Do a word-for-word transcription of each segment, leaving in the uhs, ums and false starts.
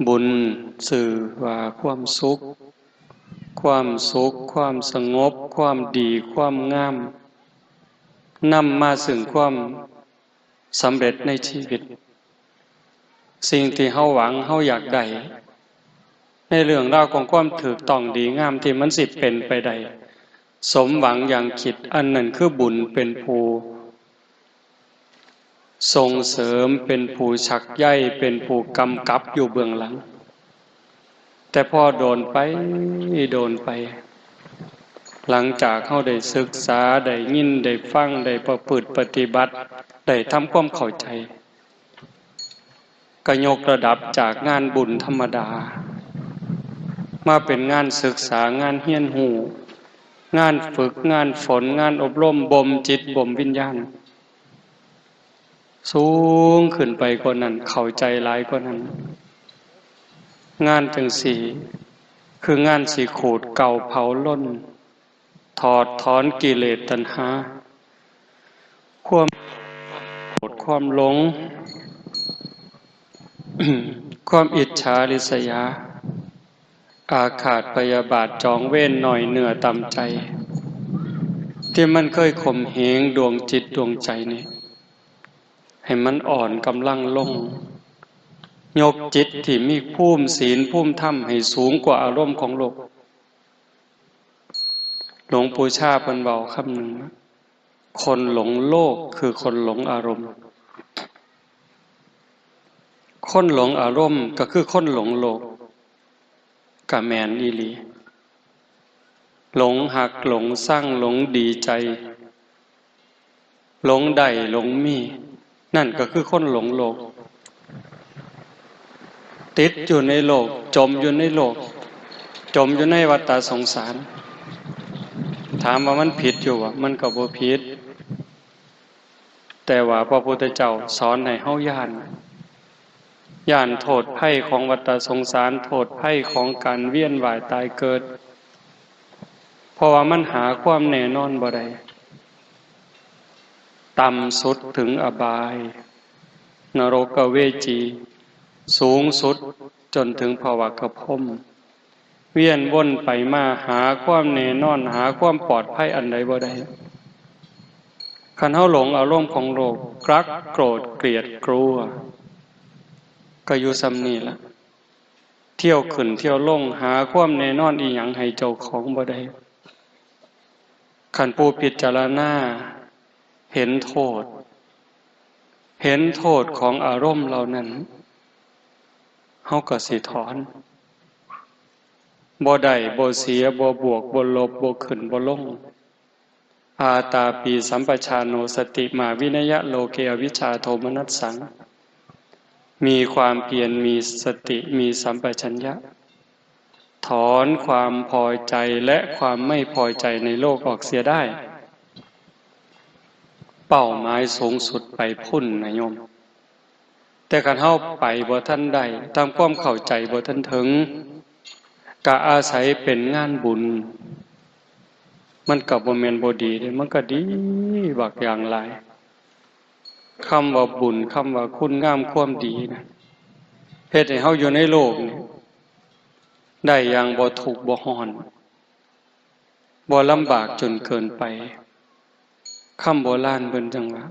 บุญชื่อว่าความสุข ความสุข ความสงบ ความดี ความงาม นำมาซึ่งความสำเร็จในชีวิต สิ่งที่เฮาหวัง เฮาอยากได้ ในเรื่องราวของความถูกต้องดีงามที่มันสิเป็นไปได้ สมหวังอย่างคิด อันนั้นคือบุญเป็นผู้ ส่งเสริม เป็นผู้ชักใย เป็นผู้กำกับอยู่เบื้องหลัง แต่พอโดนไป โดนไป หลังจากเฮาได้ศึกษา ได้ยิน ได้ฟัง ได้ประพฤติปฏิบัติ ได้ทำความเข้าใจ ก็ยกระดับจากงานบุญธรรมดา มาเป็นงานศึกษา งานเฮียนฮู้ งานฝึก งานฝน งานอบรม บ่มจิต บ่มวิญญาณ สูงขึ้นไปกว่านั้น เข้าใจหลายกว่านั้น งานจั่งซี้ คืองานสิขูดเกลาเผาลน ถอดถอนกิเลสตัณหา ความโกรธ ความหลง ความอิจฉาริษยา อาฆาตพยาบาท จองเวร น้อยเนื้อต่ำใจ ที่มันเคยข่มเหงดวงจิตดวงใจนี่ ให้มันอ่อนกำลังลง ยกจิตที่มีภูมิศีล ภูมิธรรม ให้สูงกว่าอารมณ์ของโลก หลวงปู่ชาเพิ่นเว้าคำหนึ่งนะ คนหลงโลกคือคนหลงอารมณ์ คนหลงอารมณ์ก็คือคนหลงโลก ก็แม่นอีหลี หลงฮัก หลงซัง หลงดีใจ หลงได้ หลงมี นั่นก็คือคนหลงโลก ติดอยู่ในโลก จมอยู่ในโลก จมอยู่ในวัฏฏะสงสาร ถามว่ามันผิดอยู่บ่ มันก็บ่ผิด แต่ว่าพระพุทธเจ้าสอนให้เฮาย้าน ย้านโทษภัยของวัฏฏะสงสาร โทษภัยของการเวียนว่ายตายเกิด เพราะว่ามันหาความแน่นอนบ่ได้ ต่ำสุดถึงอบาย นรกเวจี สูงสุดจนถึงภวกพรหม เวียนวนไปมาหาความแน่นอน หาความปลอดภัยอันใดบ่ได้ คันเฮาหลงอารมณ์ของโลก กรัก โกรธ เกลียด กลัว ก็อยู่ส่ำนี้ล่ะ เที่ยวขึ้นเที่ยวลง หาความแน่นอนอีหยังให้เจ้าของบ่ได้ คันผู้พิจารณาเห็นโทษ เห็นโทษของอารมณ์เหล่านั้น เฮาก็สิถอน บ่ได้ บ่เสีย บ่บวก บ่ลบ บ่ขึ้น บ่ลง อาตาปีสัมปชาโน สติมาวินยะโลเก อวิชชาโทมนัสสัง มีความเพียร มีสติ มีสัมปชัญญะ ถอนความพอใจและความไม่พอใจในโลกออกเสียได้ เป้าหมายสูงสุดไปพุ้นนะโยม แต่คันเฮาไปบ่ทันได้ ตามความเข้าใจบ่ทันถึง ก็อาศัยเป็นงานบุญ มันก็บ่แม่นบ่ดีเด้ มันก็ดีบักอย่างหลาย คำว่าบุญ คำว่าคุณงามความดีนะ เฮ็ดให้เฮาอยู่ในโลกนี่ ได้อย่างบ่ทุกข์บ่ร้อน บ่ลำบากจนเกินไป คำโบราณเพิ่นจั่งว่า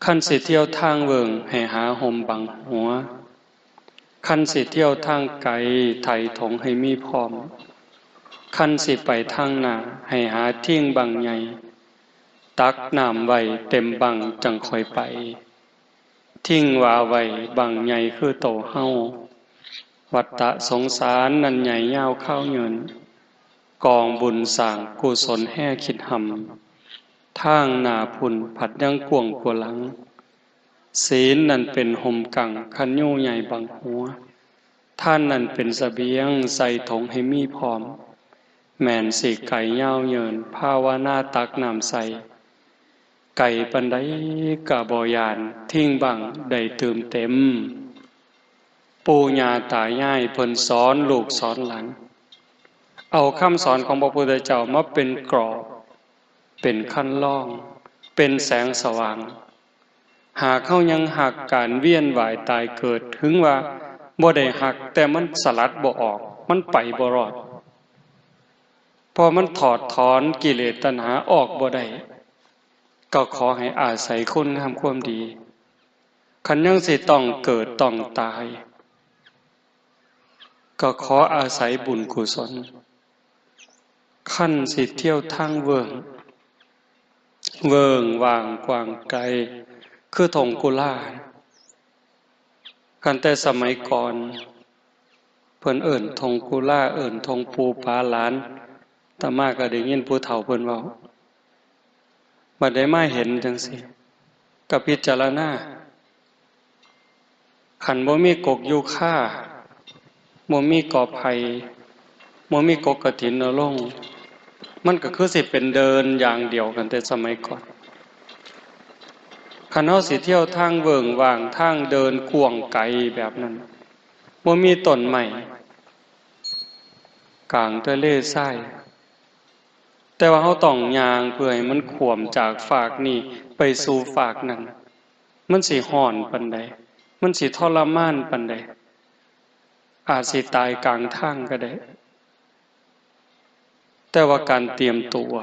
คันสิเที่ยวทางเวิ้งให้หาฮ่มบังหัว คันสิเที่ยวทางไกลไถถงให้มีพร้อม คันสิไปทางหน้าให้หาทิ่งบั้งใหญ่ ตักน้ำไว้เต็มบั้งจั่งค่อยไป ทิ่งว่าไว้บั้งใหญ่คือโตเฮา วัฏฏะสงสารนั้นใหญ่ยาวคาวยืน กองบุญสร้างกุศลแฮ่คิดหำ ทางหน้าพุ้นผัดยังกว้างกว่าหลัง ศีลนั้นเป็นฮ่มกั้งคันยูใหญ่บังหัว ทานนั้นเป็นเสบียงใส่ถงให้มีพร้อม แม่นสิไกลยาวเยิน ภาวนาตักน้ำใส่ ไกลปานใดกะบ่ย่าน ทิ่งบั้งได้ตื่มเต็ม ปู่ย่าตายายเพิ่นสอนลูกสอนหลาน เอาคำสอนของพระพุทธเจ้ามาเป็นกรอบ เป็นคันลอง เป็นแสงสว่าง หากเฮายังฮักการเวียนว่ายตายเกิด ถึงว่าบ่ได้ฮัก แต่มันสลัดบ่ออก มันไปบ่รอด เพราะมันถอดถอนกิเลสตัณหาออกบ่ได้ ก็ขอให้อาศัยคุณงามความดี คันยังสิต้องเกิดต้องตาย ก็ขออาศัยบุญกุศล คันสิเที่ยวทางเวิ้ง เวิ้งว่างกว้างไกล คือท่งกุลา คันแต่สมัยก่อน เพิ่นเอิ้นท่งกุลา เอิ้นท่งปู่ปาหลาน อาตมาก็ได้ยินผู้เฒ่าเพิ่นเว้า บัดได้มาเห็นจั่งซี้ ก็พิจารณา คันบ่มีกกยูคา บ่มีกอไผ่ บ่มีกกกฐินนรงค์ มันก็คือสิเป็นเดินอย่างเดียวกันแต่สมัยก่อน คันเฮาสิเที่ยวทางเวิ้งว่าง ทางเดินกว้างไกลแบบนั้น บ่มีต้นไม้ กลางทะเลทราย แต่ว่าเฮาต้องย่างเพื่อให้มันข้ามจากฟากนี้ไปสู่ฟากนั้น มันสิร้อนปานใด มันสิทรมานปานใด อาจสิตายกลางทางก็ได้ แต่ว่าการเตรียมตัว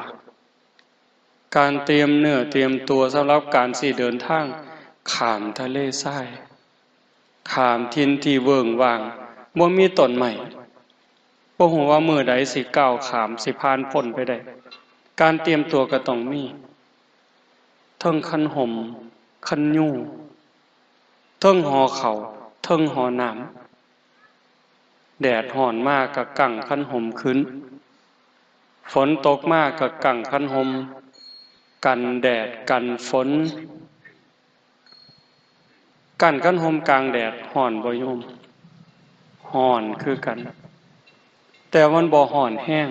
การเตรียมเนื้อเตรียมตัวสำหรับการสิเดินทางข้ามทะเลทราย ข้ามถิ่นที่เวิ้งว่าง บ่มีต้นไม้ บ่ฮู้ว่ามื้อใดสิก้าวข้าม สิผ่านพ้นไปได้ การเตรียมตัวก็ต้องมี เทิงคันห่ม คันยู เทิงห่อข้าว เทิงห่อน้ำ แดดร้อนมาก็กั้งคันห่มขึ้น ฝนตกมาก็กั้งคันห่ม กันแดดกันฝน กั้งคันห่มกลางแดดร้อนบ่โยม ร้อนคือกัน แต่มันบ่ร้อนแฮง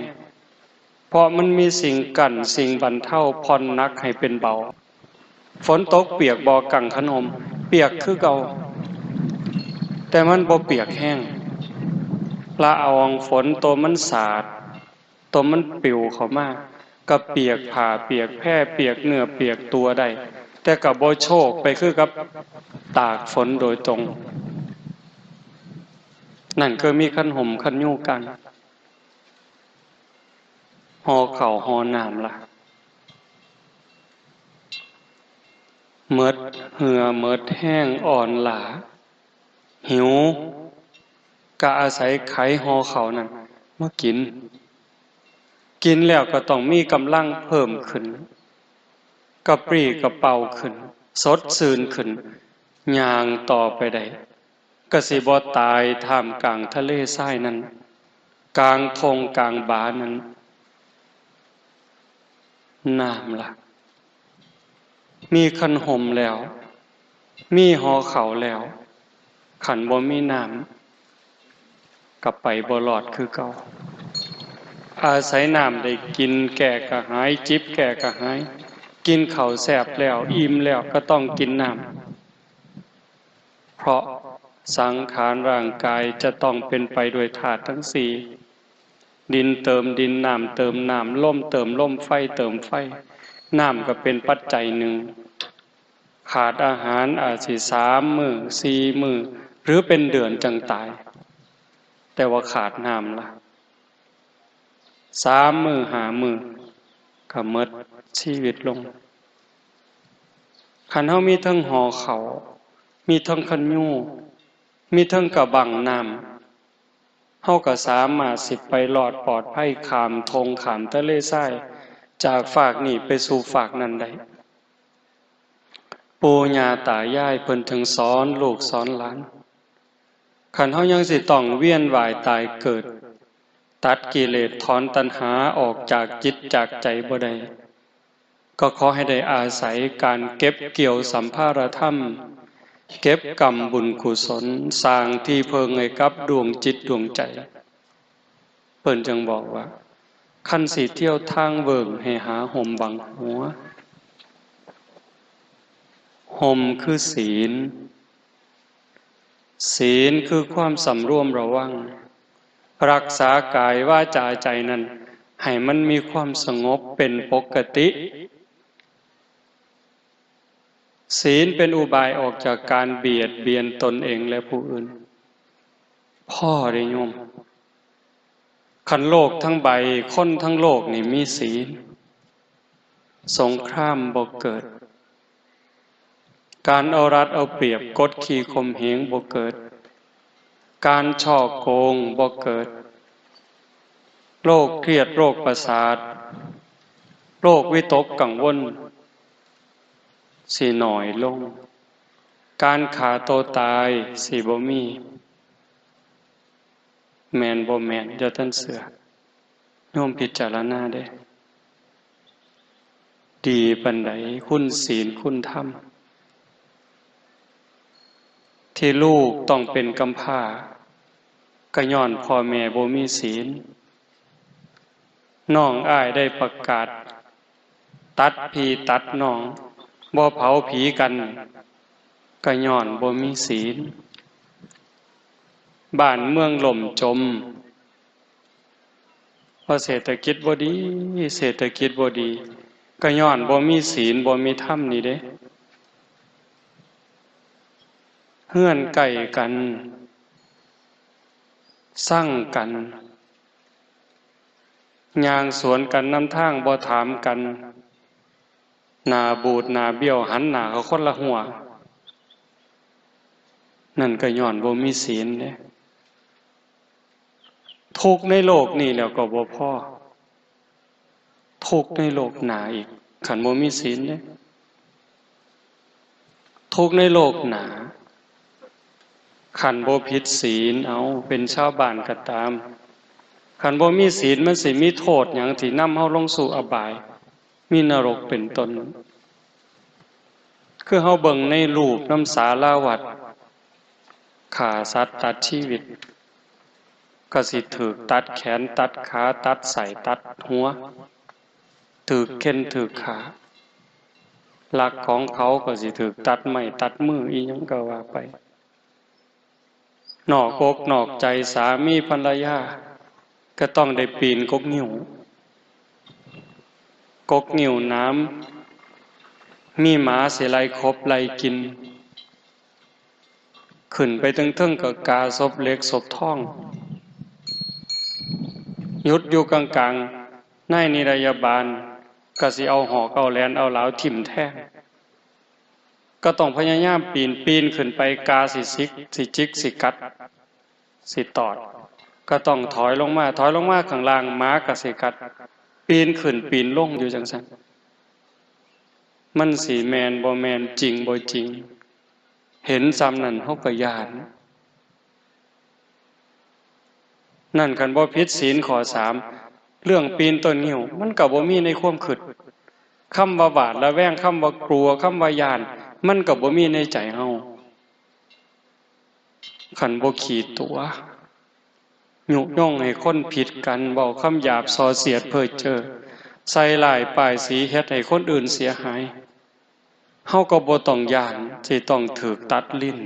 เพราะมันมีสิ่งกั้น สิ่งบรรเทา ผ่อนหนักให้เป็นเบา ฝนตกเปียกบ่ กั้งคันห่ม เปียกคือเก่า แต่มันบ่เปียกแฮง ละอองฝนตัวมันสาด ตัวมันปลิวเข้ามา ก็เปียกผ้า เปียกแพ เปียกเนื้อ เปียกตัวได้ แต่ก็บ่โชกไปคือกับตากฝนโดยตรง นั่นคือมีคันห่มคันยูกั้ง ห่อข้าวห่อน้ำล่ะ หมดเหื่อหมดแฮงอ่อนล้า หิว ก็อาศัยไขห่อข้าวนั้นมากิน กินแล้วก็ต้องมีกำลังเพิ่มขึ้น กระปรี้กระเปร่าขึ้น สดชื่นขึ้น ย่างต่อไปได้ ก็สิบ่ตายท่ามกลางทะเลทรายนั้น กลางท่งกลางบานั้น น้ำล่ะ มีคันห่มแล้ว มีห่อข้าวแล้ว คันบ่มีน้ำ ก็ไปบ่รอดคือเก่า อาศัยน้ำได้กินแก้กระหาย จิบแก้กระหาย กินข้าวแซ่บแล้ว อิ่มแล้วก็ต้องกินน้ำ เพราะสังขารร่างกายจะต้องเป็นไปด้วยธาตุทั้งสี่ ดินเติมดิน น้ำเติมน้ำ ลมเติมลม ไฟเติมไฟ น้ำก็เป็นปัจจัยหนึ่ง ขาดอาหารอาจสิสามมื้อ สี่มื้อ หรือเป็นเดือนจั่งตาย แต่ว่าขาดน้ำล่ะ สามมื้อ ห้ามื้อ ก็หมดชีวิตลง คันเฮามีเทิงห่อข้าว มีเทิงคันยู มีเทิงกะบั้งน้ำ เฮาก็สามารถสิไปรอดปลอดภัยข้ามท่งข้ามทะเลทราย จากฟากนี้ไปสู่ฟากนั้นได้ ปู่ย่าตายายเพิ่นถึงสอนลูกสอนหลาน คันเฮายังสิต้องเวียนว่ายตายเกิด ตัดกิเลสถอนตัณหาออกจากจิตจากใจบ่ได้ ก็ขอให้ได้อาศัยการเก็บเกี่ยวสัมภารธรรม เก็บกำบุญกุศล สร้างที่เพิ่งให้กับดวงจิตดวงใจ เพิ่นจึงบอกว่า คันสิเที่ยวทางเวิ้งให้หาห่มบังหัว ห่มคือศีล ศีลคือความสำรวมระวัง รักษากายวาจาใจนั้น ให้มันมีความสงบเป็นปกติ ศีลเป็นอุบายออกจากการเบียดเบียนตนเองและผู้อื่น พ่อได้โยม คันโลกทั้งใบ คนทั้งโลกนี่มีศีล สงครามบ่เกิด การเอารัดเอาเปรียบกดขี่ข่มเหงบ่เกิด การฉ้อโกงบ่เกิด โรคเครียดโรคประสาท โรควิตกกังวล สิน้อยลง การฆ่าตัวตายสิบ่มี แม่นบ่แม่น อย่าท่านเชื่อ โยมพิจารณาเด้ ดีปานใดคุณศีลคุณธรรม ที่ลูกต้องเป็นกำพร้า ก็ย้อนพ่อแม่บ่มีศีล น้องอ้ายได้ประกาศ ตัดพี่ตัดน้อง บ่เผาผีกัน ก็ย้อนบ่มีศีล บ้านเมืองล่มจม เพราะเศรษฐกิจบ่ดี เศรษฐกิจบ่ดี ก็ย้อนบ่มีศีล บ่มีธรรมนี่เด้ เฮือนใกล้กัน ซังกัน ย่างสวนกันนำทาง บ่ถามกัน หน้าบูดหน้าเบี้ยว หันหน้าเขาคนละหัว นั่นก็ย้อนบ่มีศีลเด้ ทุกข์ในโลกนี้แล้วก็บ่พอ ทุกข์ในโลกหน้าอีก คันบ่มีศีลเด้ ทุกข์ในโลกหน้า คันบ่ผิดศีล เอา เป็นชาวบ้านก็ตาม คันบ่มีศีล มันสิมีโทษหยังที่นำเฮาลงสู่อบาย มีนรกเป็นต้น คือเฮาเบิ่งในรูปนำศาลาวัด ฆ่าสัตว์ตัดชีวิต ก็สิถูกตัดแขนตัดขาตัดไส้ตัดหัว ถูกเฆ่นถูกฆ่า ลักของเขาก็สิถูกตัดไม้ตัดมือ อีหยังก็ว่าไป นอกอกนอกใจสามีภรรยา ก็ต้องได้ปีนกกงิ้ว กกงิ้วหนาม มีหมาสิไล่ขบไล่กิน ขึ้นไปเทิงๆ ก็กาศพเหล็กศพทอง หยุดอยู่กลางๆ นายนิรยาบาล ก็สิเอาหอกเอาแหลนเอาหลาวถิ่มแทง ก็ต้องพยายามปีน ปีนขึ้นไป กาสิสิก สิจิก สิกัด สิตอด ก็ต้องถอยลงมา ถอยลงมาข้างล่าง หมาก็สิกัด ปีนขึ้นปีนลงอยู่จั่งซั้น มันสิแม่นบ่แม่น จริงบ่จริง เห็นส่ำนั้นเฮาก็ย้าน นั่นคันบ่ผิดศีลข้อสาม เรื่องปีนต้นงิ้ว มันก็บ่มีในความคิด คำว่าหวาดระแวง คำว่ากลัว คำว่าย้าน มันก็บ่มีในใจเฮา คันบ่ขี้ตั๋ว ยุยงให้คนผิดกัน เว้าคำหยาบส่อเสียดเพ้อเจ้อ ใส่ร้ายป้ายสี เฮ็ดให้คนอื่นเสียหาย เฮาก็บ่ต้องย้านสิต้องถูกตัดลิ้น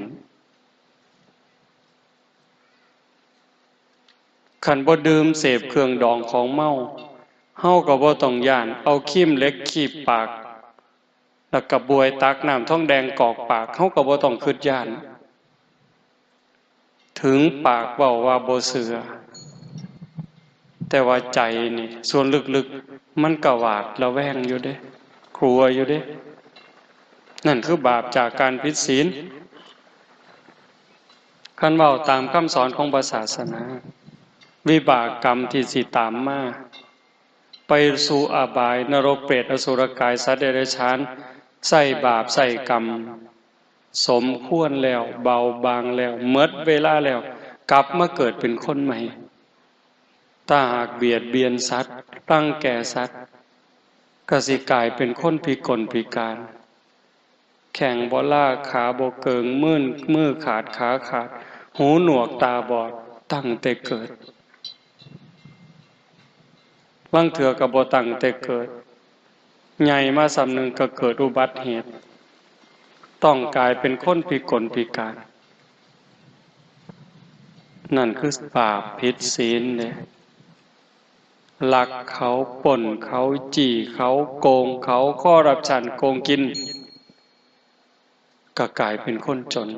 คันบ่ดื่มเสพเครื่องดองของเมา เฮาก็บ่ต้องย้านเอาครีมเหล็กคีบปาก แล้วก็บวยตักน้ำทองแดงกอกปาก เฮาก็บ่ต้องคิดย้าน ถึงปากเว้าว่าบ่เชื่อ แต่ว่าใจนี่ ส่วนลึกๆ มันก็หวาดระแวงอยู่เด้ กลัวอยู่เด้ นั่นคือบาปจากการผิดศีล คันเว้าตามคำสอนของพระศาสนา วิบากกรรมที่สิตามมา ไปสู่อบาย นรกเปรตอสุรกาย สัตว์เดรัจฉาน ใช้บาปใช้กรรม สมควรแล้ว เบาบางแล้ว หมดเวลาแล้ว กลับมาเกิดเป็นคนใหม่ ถ้าหากเบียดเบียนสัตว์ รังแกสัตว์ ก็สิกลายเป็นคนพิกลพิการ แข้งบ่ลา ขาบ่เกิง มือ มือขาด ขาขาด หูหนวก ตาบอด ตั้งแต่เกิด ลางเทื่อก็บ่ตั้งแต่เกิด ใหญ่มาส่ำหนึ่งก็เกิดอุบัติเหตุ ต้องกลายเป็นคนพิกลพิการ นั่นคือบาปผิดศีลเด้ ลักเขา ปล้นเขา จี้เขา โกงเขา คอร์รัปชัน โกงกิน ก็กลายเป็นคนจน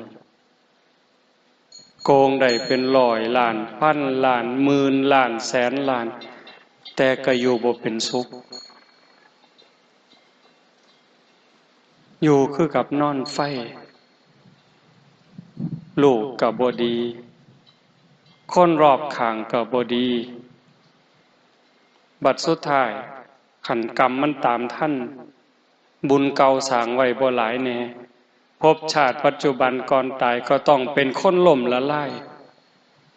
โกงได้เป็นร้อยล้าน พันล้าน หมื่นล้าน แสนล้าน แต่ก็อยู่บ่เป็นสุข อยู่คือกับนอนไฟ ลูกก็บ่ดี คนรอบข้างก็บ่ดี บัดสุดท้าย คันกรรมมันตามทัน บุญเก่าสร้างไว้บ่หลายแน่ ภพชาติปัจจุบันก่อนตายก็ต้องเป็นคนล้มละลาย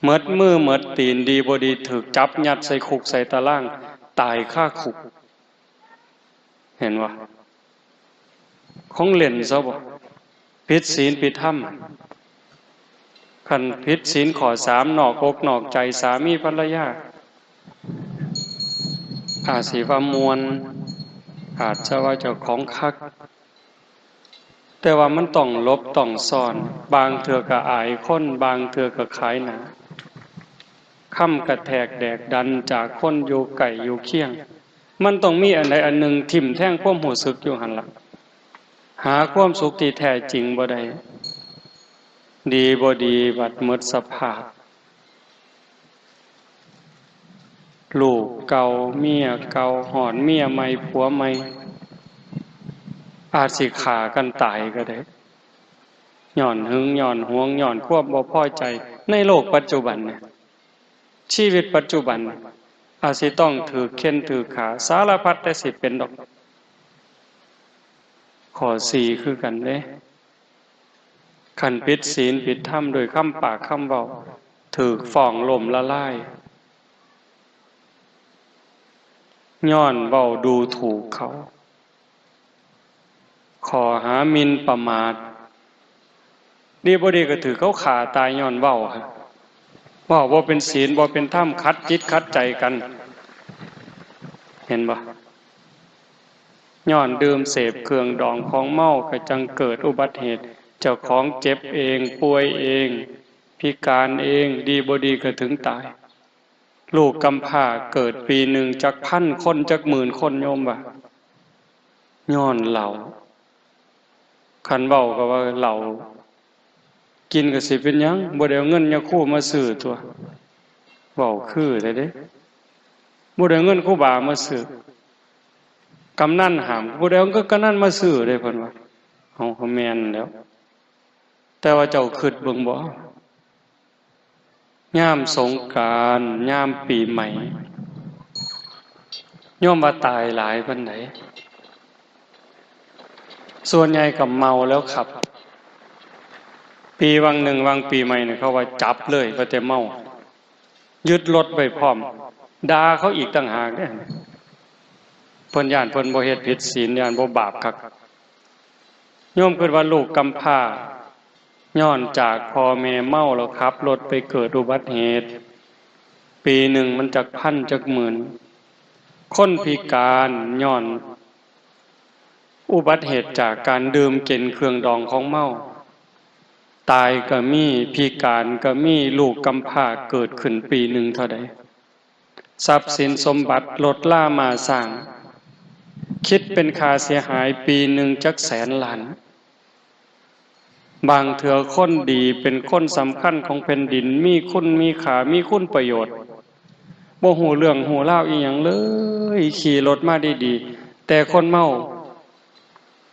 หมดมือหมดตีน ดีบ่ดีถูกจับยัดใส่คุกใส่ตาราง ตายคาคุก เห็นบ่ ของเล่นซะบ่ ผิดศีลผิดธรรม คันผิดศีลข้อสาม นอกอกนอกใจสามีภรรยา อาจสิว่าม่วน อาจจะว่าเจ้าของคัก แต่ว่ามันต้องหลบต้องซ่อน บางเทื่อก็อายคน บางเทื่อก็ขายหน้า คำกระแทกแดกดันจากคนอยู่ใกล้อยู่เคียง มันต้องมีอันใดอันหนึ่งทิ่มแทงความรู้สึกอยู่หั่นล่ะ หาความสุขที่แท้จริงบ่ได้ ดีบ่ดีบัดหมดสภาพ ลูกเก่า เมียเก่า ฮอดเมียใหม่ ผัวใหม่ อาจสิฆ่ากันตายก็ได้ ย้อนหึง ย้อนหวง ย้อนความบ่พอใจ ในโลกปัจจุบันเนี่ย ชีวิตปัจจุบัน อาจสิต้องถูกเฆ็่นถูกฆ่า สารพัดแต่สิเป็นดอก ข้อสี่คือกันเด้ คันผิดศีลผิดธรรมด้วยคำปากคำเว้า ถูกฟ้องล้มละลาย ย้อนเว้าดูถูกเขา ข้อหาหมิ่นประมาท ดีบ่ดีก็ถูกเขาฆ่าตายย้อนเว้า เว้าบ่เป็นศีลบ่เป็นธรรม ขัดจิตขัดใจกัน เห็นบ่ ย้อนดื่มเสพเครื่องดองของเมาก็จั่งเกิดอุบัติเหตุ เจ้าของเจ็บเอง ป่วยเอง พิการเอง ดีบ่ดีก็ถึงตาย ลูกกำพร้าเกิดปีหนึ่งจักพันคน จักหมื่นคน โยมว่า ย้อนเหล้า คันเว้าก็ว่าเหล้า กินก็สิเป็นหยัง บ่ได้เอาเงินยาคูมาซื้อตั๊ว เว้าคือแท้เด้ บ่ได้เอาเงินครูบามาซื้อ กำนันห้าม บ่ได้เอาเงินกำนันมาซื้อเด้ เพิ่นว่า เอา ก็แม่นแล้ว แต่ว่าเจ้าคิดเบิ่งบ่ ยามสงกรานต์ ยามปีใหม่ โยมว่าตายหลายปานใด ส่วนใหญ่ก็เมาแล้วขับ ปีวังหนึ่ง วังปีใหม่เนี่ย เขาว่าจับเลย ว่าแต่เมา ยึดรถไว้พร้อม ด่าเขาอีกต่างหากเด้ เพิ่นย้านเพิ่นบ่เฮ็ดผิดศีล ย้านบ่บาปคัก โยมคิดว่าลูกกำพร้า ย้อนจากพ่อแม่เมาแล้วขับรถไปเกิดอุบัติเหตุ ปีหนึ่งมันจักพันจักหมื่น คนพิการย้อนอุบัติเหตุจากการดื่มกินเครื่องดองของเมา ตายก็มี พิการก็มี ลูกกำพร้าเกิดขึ้นปีหนึ่งเท่าใด ทรัพย์สินสมบัติรถลาม้าช้าง คิดเป็นค่าเสียหายปีหนึ่งจักแสนล้าน บางเทื่อคนดีเป็นคนสำคัญของแผ่นดิน มีคุณมีค่า มีคุณประโยชน์ บ่ฮู้เรื่องฮู้ราวอีหยังเลย ขี่รถมาดีๆ แต่คนเมา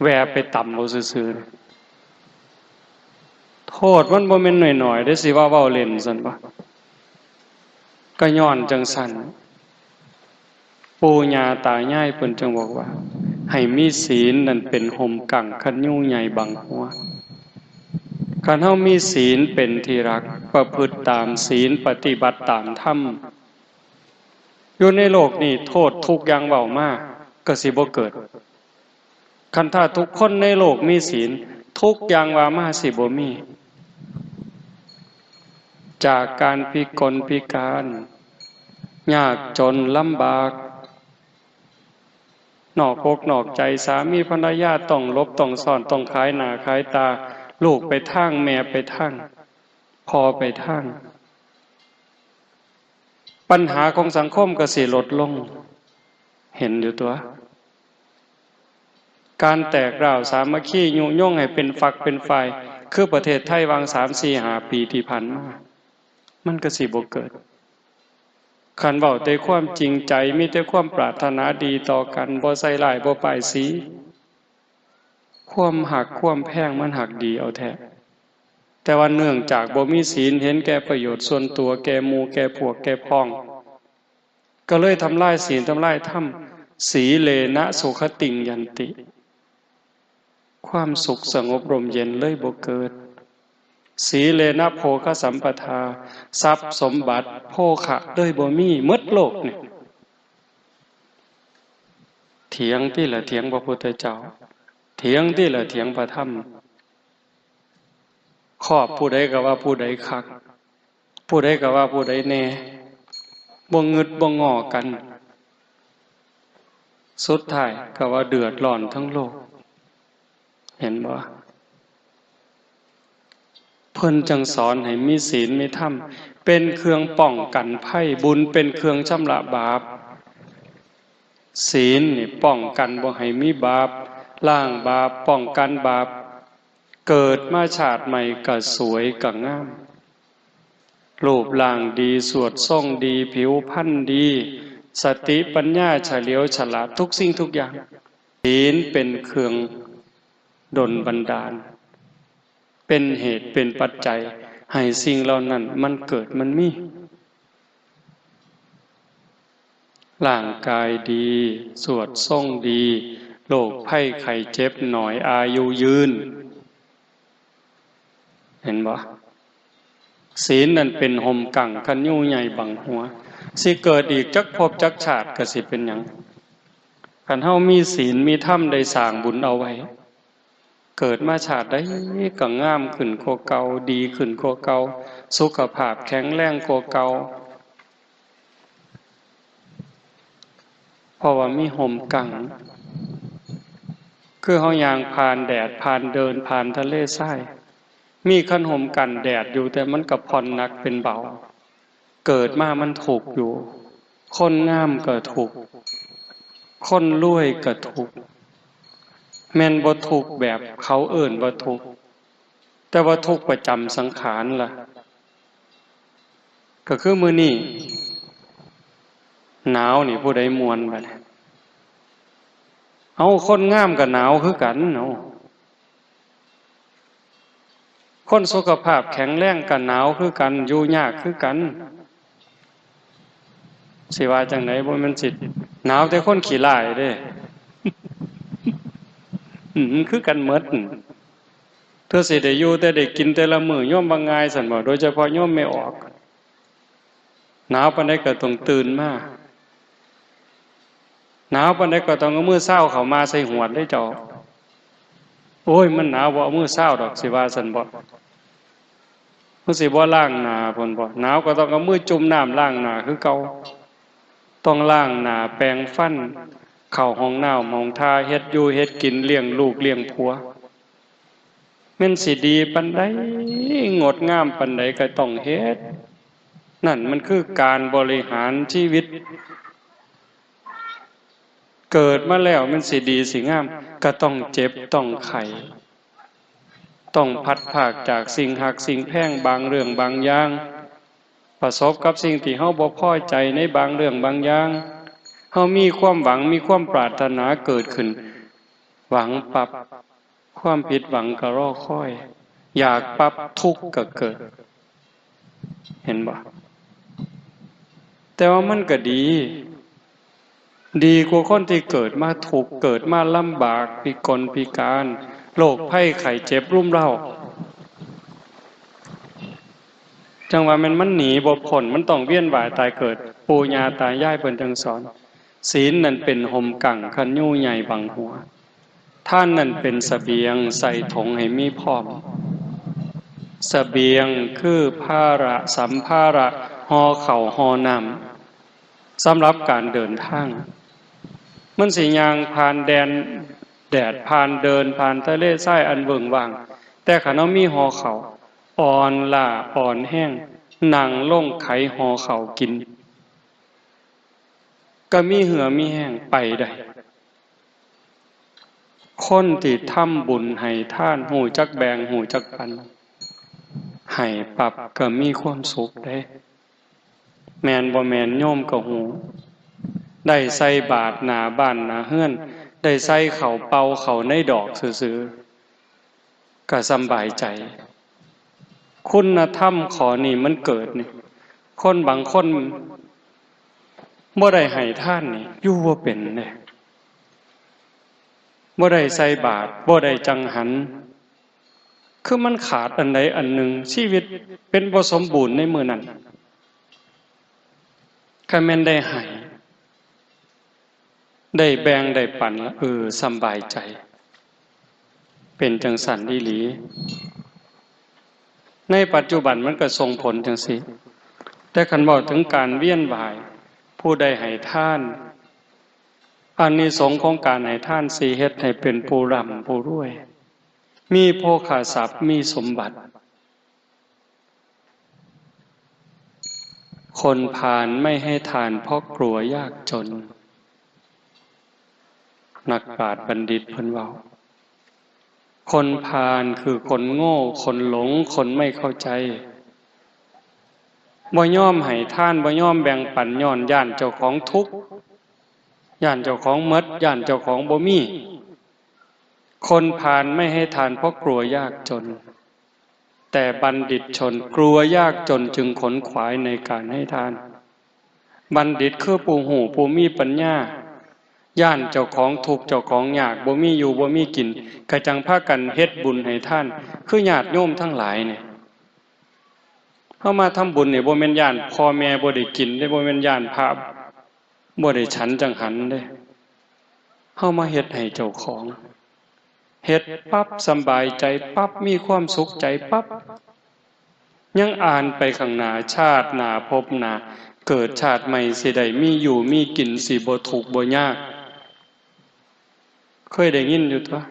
แวะไปตำเอาซื่อๆ โทษมันบ่แม่นน้อยๆ เด้ สิว่าเว้าเล่นซั่นบ่ ก็ย้อนจั่งซั่น ปู่ย่าตายายเพิ่นจึงบอกว่า ให้มีศีลนั่นเป็นฮ่มกั้ง คันยุงใหญ่บังหัว คันเฮามีศีลเป็นที่รัก ประพฤติตามศีล ปฏิบัติตามธรรม อยู่ในโลกนี้โทษทุกอย่างเว้ามาก็สิบ่เกิด คันถ้าทุกคนในโลกมีศีล ทุกอย่างว่ามาสิบ่มี จากการพิกลพิการ ยากจนลำบาก นอกอกนอกใจ สามีภรรยาต้องหลบต้องซ่อน ต้องขายหน้าขายตา ลูกไปทาง แม่ไปทาง พ่อไปทาง ปัญหาของสังคมก็สิลดลง เห็นอยู่ตั๊ว การแตกร้าวสามัคคียุยงให้เป็นฝักเป็นฝ่าย คือประเทศไทยหว่างสามสี่ห้าปีที่ผ่านมา มันก็สิบ่เกิด คันเว้าแต่ความจริงใจ มีแต่ความปรารถนาดีต่อกัน บ่ใส่ร้าย บ่ป้ายสี ความฮักความแพงมันฮักดีเอาแท้ แต่ว่าเนื่องจากบ่มีศีล เห็นแก่ประโยชน์ส่วนตัว แก่หมู่แก่พวกแก่พ้อง ก็เลยทำลายศีลทำลายธรรม สีเลนะสุขติงยันติ ความสุขสงบร่มเย็นเลยบ่เกิด สีเลนะโภคสัมปทา ทรัพย์สมบัติโภคะเลยบ่มี หมดโลกนี่ เถียงติล่ะ เถียงพระพุทธเจ้า เถียงติล่ะ เถียงพระธรรม ครอบผู้ใดก็ว่าผู้ใดคัก ผู้ใดก็ว่าผู้ใดแน่ บ่งึดบ่งอกัน สุดท้ายก็ว่าเดือดร้อนทั้งโลก เห็นบ่ เพิ่นจั่งสอนให้มีศีลมีธรรม เป็นเครื่องป้องกันภัย บุญเป็นเครื่องชำระบาป ศีลนี่ป้องกันบ่ให้มีบาป ล้างบาป ป้องกันบาป เกิดมาชาติใหม่ก็สวยก็งาม รูปร่างดี สวดทรงดี ผิวพรรณดี สติปัญญาเฉลียวฉลาดทุกสิ่งทุกอย่าง ศีลเป็นเครื่องดลบันดาล เป็นเหตุเป็นปัจจัยให้สิ่งเหล่านั้นมันเกิดมันมี ร่างกายดี สวดทรงดี โรคภัยไข้เจ็บน้อย อายุยืน เห็นบ่ ศีลนั่นเป็นฮ่มกั้งคันยูใหญ่บังหัว สิเกิดอีกจักภพจักชาติก็สิเป็นหยัง คันเฮามีศีลมีธรรมได้สร้างบุญเอาไว้ เกิดมาชาติใดก็งามขึ้นกว่าเก่า ดีขึ้นกว่าเก่า สุขภาพแข็งแรงกว่าเก่า เพราะว่ามีฮ่มกั้ง คือเฮาย่างผ่านแดด ผ่านเดิน ผ่านทะเลทราย มีคันฮ่มกั้นแดดอยู่ แต่มันก็ผ่อนหนักเป็นเบา เกิดมามันทุกข์อยู่ คนงามก็ทุกข์ คนรวยก็ทุกข์ แม่นบ่ทุกข์แบบเขาเอิ้นว่าทุกข์ แต่ว่าทุกข์ประจำสังขารล่ะ ก็คือมื้อนี้หนาวนี่ผู้ใดม่วนบัดนี้ เอา คนงามก็หนาวคือกัน เอา คนสุขภาพแข็งแรงก็หนาวคือกัน อยู่ยากคือกัน สิว่าจั่งใด บ่แม่นสิหนาวแต่คนขี้ร้ายเด้ อืม มันคือกันหมด เธอสิได้อยู่แต่ได้กินแต่ละมื้อ โยมว่าง่ายซั่นบ่ โดยเฉพาะโยมแม่ออก หนาวปานใดก็ต้องตื่นมา หนาวปานใดก็ต้องเอามือซาวเข้ามาใส่หวดเด้เจ้า โอ้ย มันหนาว บ่เอามือซาวดอก สิว่าซั่นบ่ มันสิบ่ล้างหน้าพุ้นบ่ หนาวก็ต้องเอามือจุ่มน้ำล้างหน้าคือเก่า ต้องล้างหน้า แปรงฟัน เข้าห้องน้ำห้องท่า เฮ็ดอยู่เฮ็ดกิน เลี้ยงลูกเลี้ยงผัว แม่นสิดีปานใด งดงามปานใดก็ต้องเฮ็ด นั่นมันคือการบริหารชีวิต เกิดมาแล้วแม่นสิดีสิงาม ก็ต้องเจ็บต้องไข้ ต้องพลัดพรากจากสิ่งฮักสิ่งแพงบางเรื่องบางอย่าง ประสบกับสิ่งที่เฮาบ่พอใจในบางเรื่องบางอย่าง เฮามีความหวัง มีความปรารถนาเกิดขึ้น หวังปั๊บ ความผิดหวังก็รอคอย อยากปั๊บ ทุกข์ก็เกิด เห็นบ่ แต่ว่ามันก็ดี ดีกว่าคนที่เกิดมาทุกข์ เกิดมาลำบาก พิกลพิการ โรคภัยไข้เจ็บรุมเร้า จั่งว่าแม่นมันหนีบ่พ้น มันต้องเวียนว่ายตายเกิด ปู่ย่าตายายเพิ่นจั่งสอน ศีลนั่นเป็นฮ่มกั้งคันยูใหญ่บังหัว ทานนั่นเป็นเสบียง ใส่ถงให้มีพร้อม เสบียงคือภาระ สัมภาระ ห่อข้าวห่อน้ำ สำหรับการเดินทาง มันสิย่างผ่านแดน แดด ผ่านเดิน ผ่านทะเลทรายอันเวิ้งว้าง แต่คันเฮามีห่อข้าว อ่อนล้าอ่อนแฮง นั่งลงไขห่อข้าวกิน ก็มีเหื่อมีแฮงไปได้ คนที่ทำบุญให้ทาน ฮู้จักแบ่ง ฮู้จักปัน ให้ปั๊บก็มีความสุขเด้ แม่นบ่แม่นโยมก็ฮู้ ได้ใส่บาตรหน้าบ้านหน้าเฮือน ได้ใส่ข้าวเป่าเข้าในดอกซื่อๆ ก็สำบายใจ คุณธรรมข้อนี้มันเกิดนี่ คนบางคนบ่ได้ให้ทานนี่ อยู่บ่เป็นเด้ บ่ได้ใส่บาตร บ่ได้จังหัน คือมันขาดอันใดอันหนึ่ง ชีวิตเป็นบ่สมบูรณ์ในมื้อนั้น คันแม่นได้ให้ ได้แบ่งได้ปันละ เออ สำบายใจ เป็นจังซั่นอีหลี ในปัจจุบันมันก็ส่งผลจังซี่ แต่คันเว้าถึงการเวียนว่าย ผู้ใดให้ทาน อานิสงส์ของการให้ทานสิเฮ็ดให้เป็นผู้ร่ำผู้รวย มีโภคทรัพย์ มีสมบัติ คนพาลไม่ให้ทานเพราะกลัวยากจน นักปราชญ์บัณฑิตเพิ่นเว้า คนพาลคือคนโง่ คนหลง คนไม่เข้าใจ บ่ยอมให้ทาน บ่ยอมแบ่งปัน ย้อนย้านเจ้าของทุกข์ ย้านเจ้าของหมด ย้านเจ้าของบ่มี คนพาลไม่ให้ทานเพราะกลัวยากจน แต่บัณฑิตชนกลัวยากจนจึงขนขวายในการให้ทาน บัณฑิตคือผู้ฮู้ ผู้มีปัญญา ย้านเจ้าของทุกข์ เจ้าของยาก บ่มีอยู่ บ่มีกิน ก็จั่งพากันเฮ็ดบุญให้ทาน คือญาติโยมทั้งหลายนี่ เฮามาทำบุญนี่ บ่แม่นย้านพ่อแม่บ่ได้กินเด้ บ่แม่นย้านพระบ่ได้ฉันจังหันเด้ เฮามาเฮ็ดให้เจ้าของ เฮ็ดปั๊บสำบายใจปั๊บ มีความสุขใจปั๊บ ยังอ่านไปข้างหน้า ชาติหน้าภพหน้า เกิดชาติใหม่สิได้มีอยู่มีกิน สิบ่ทุกข์บ่ยาก เคยได้ยินอยู่ตั๊ว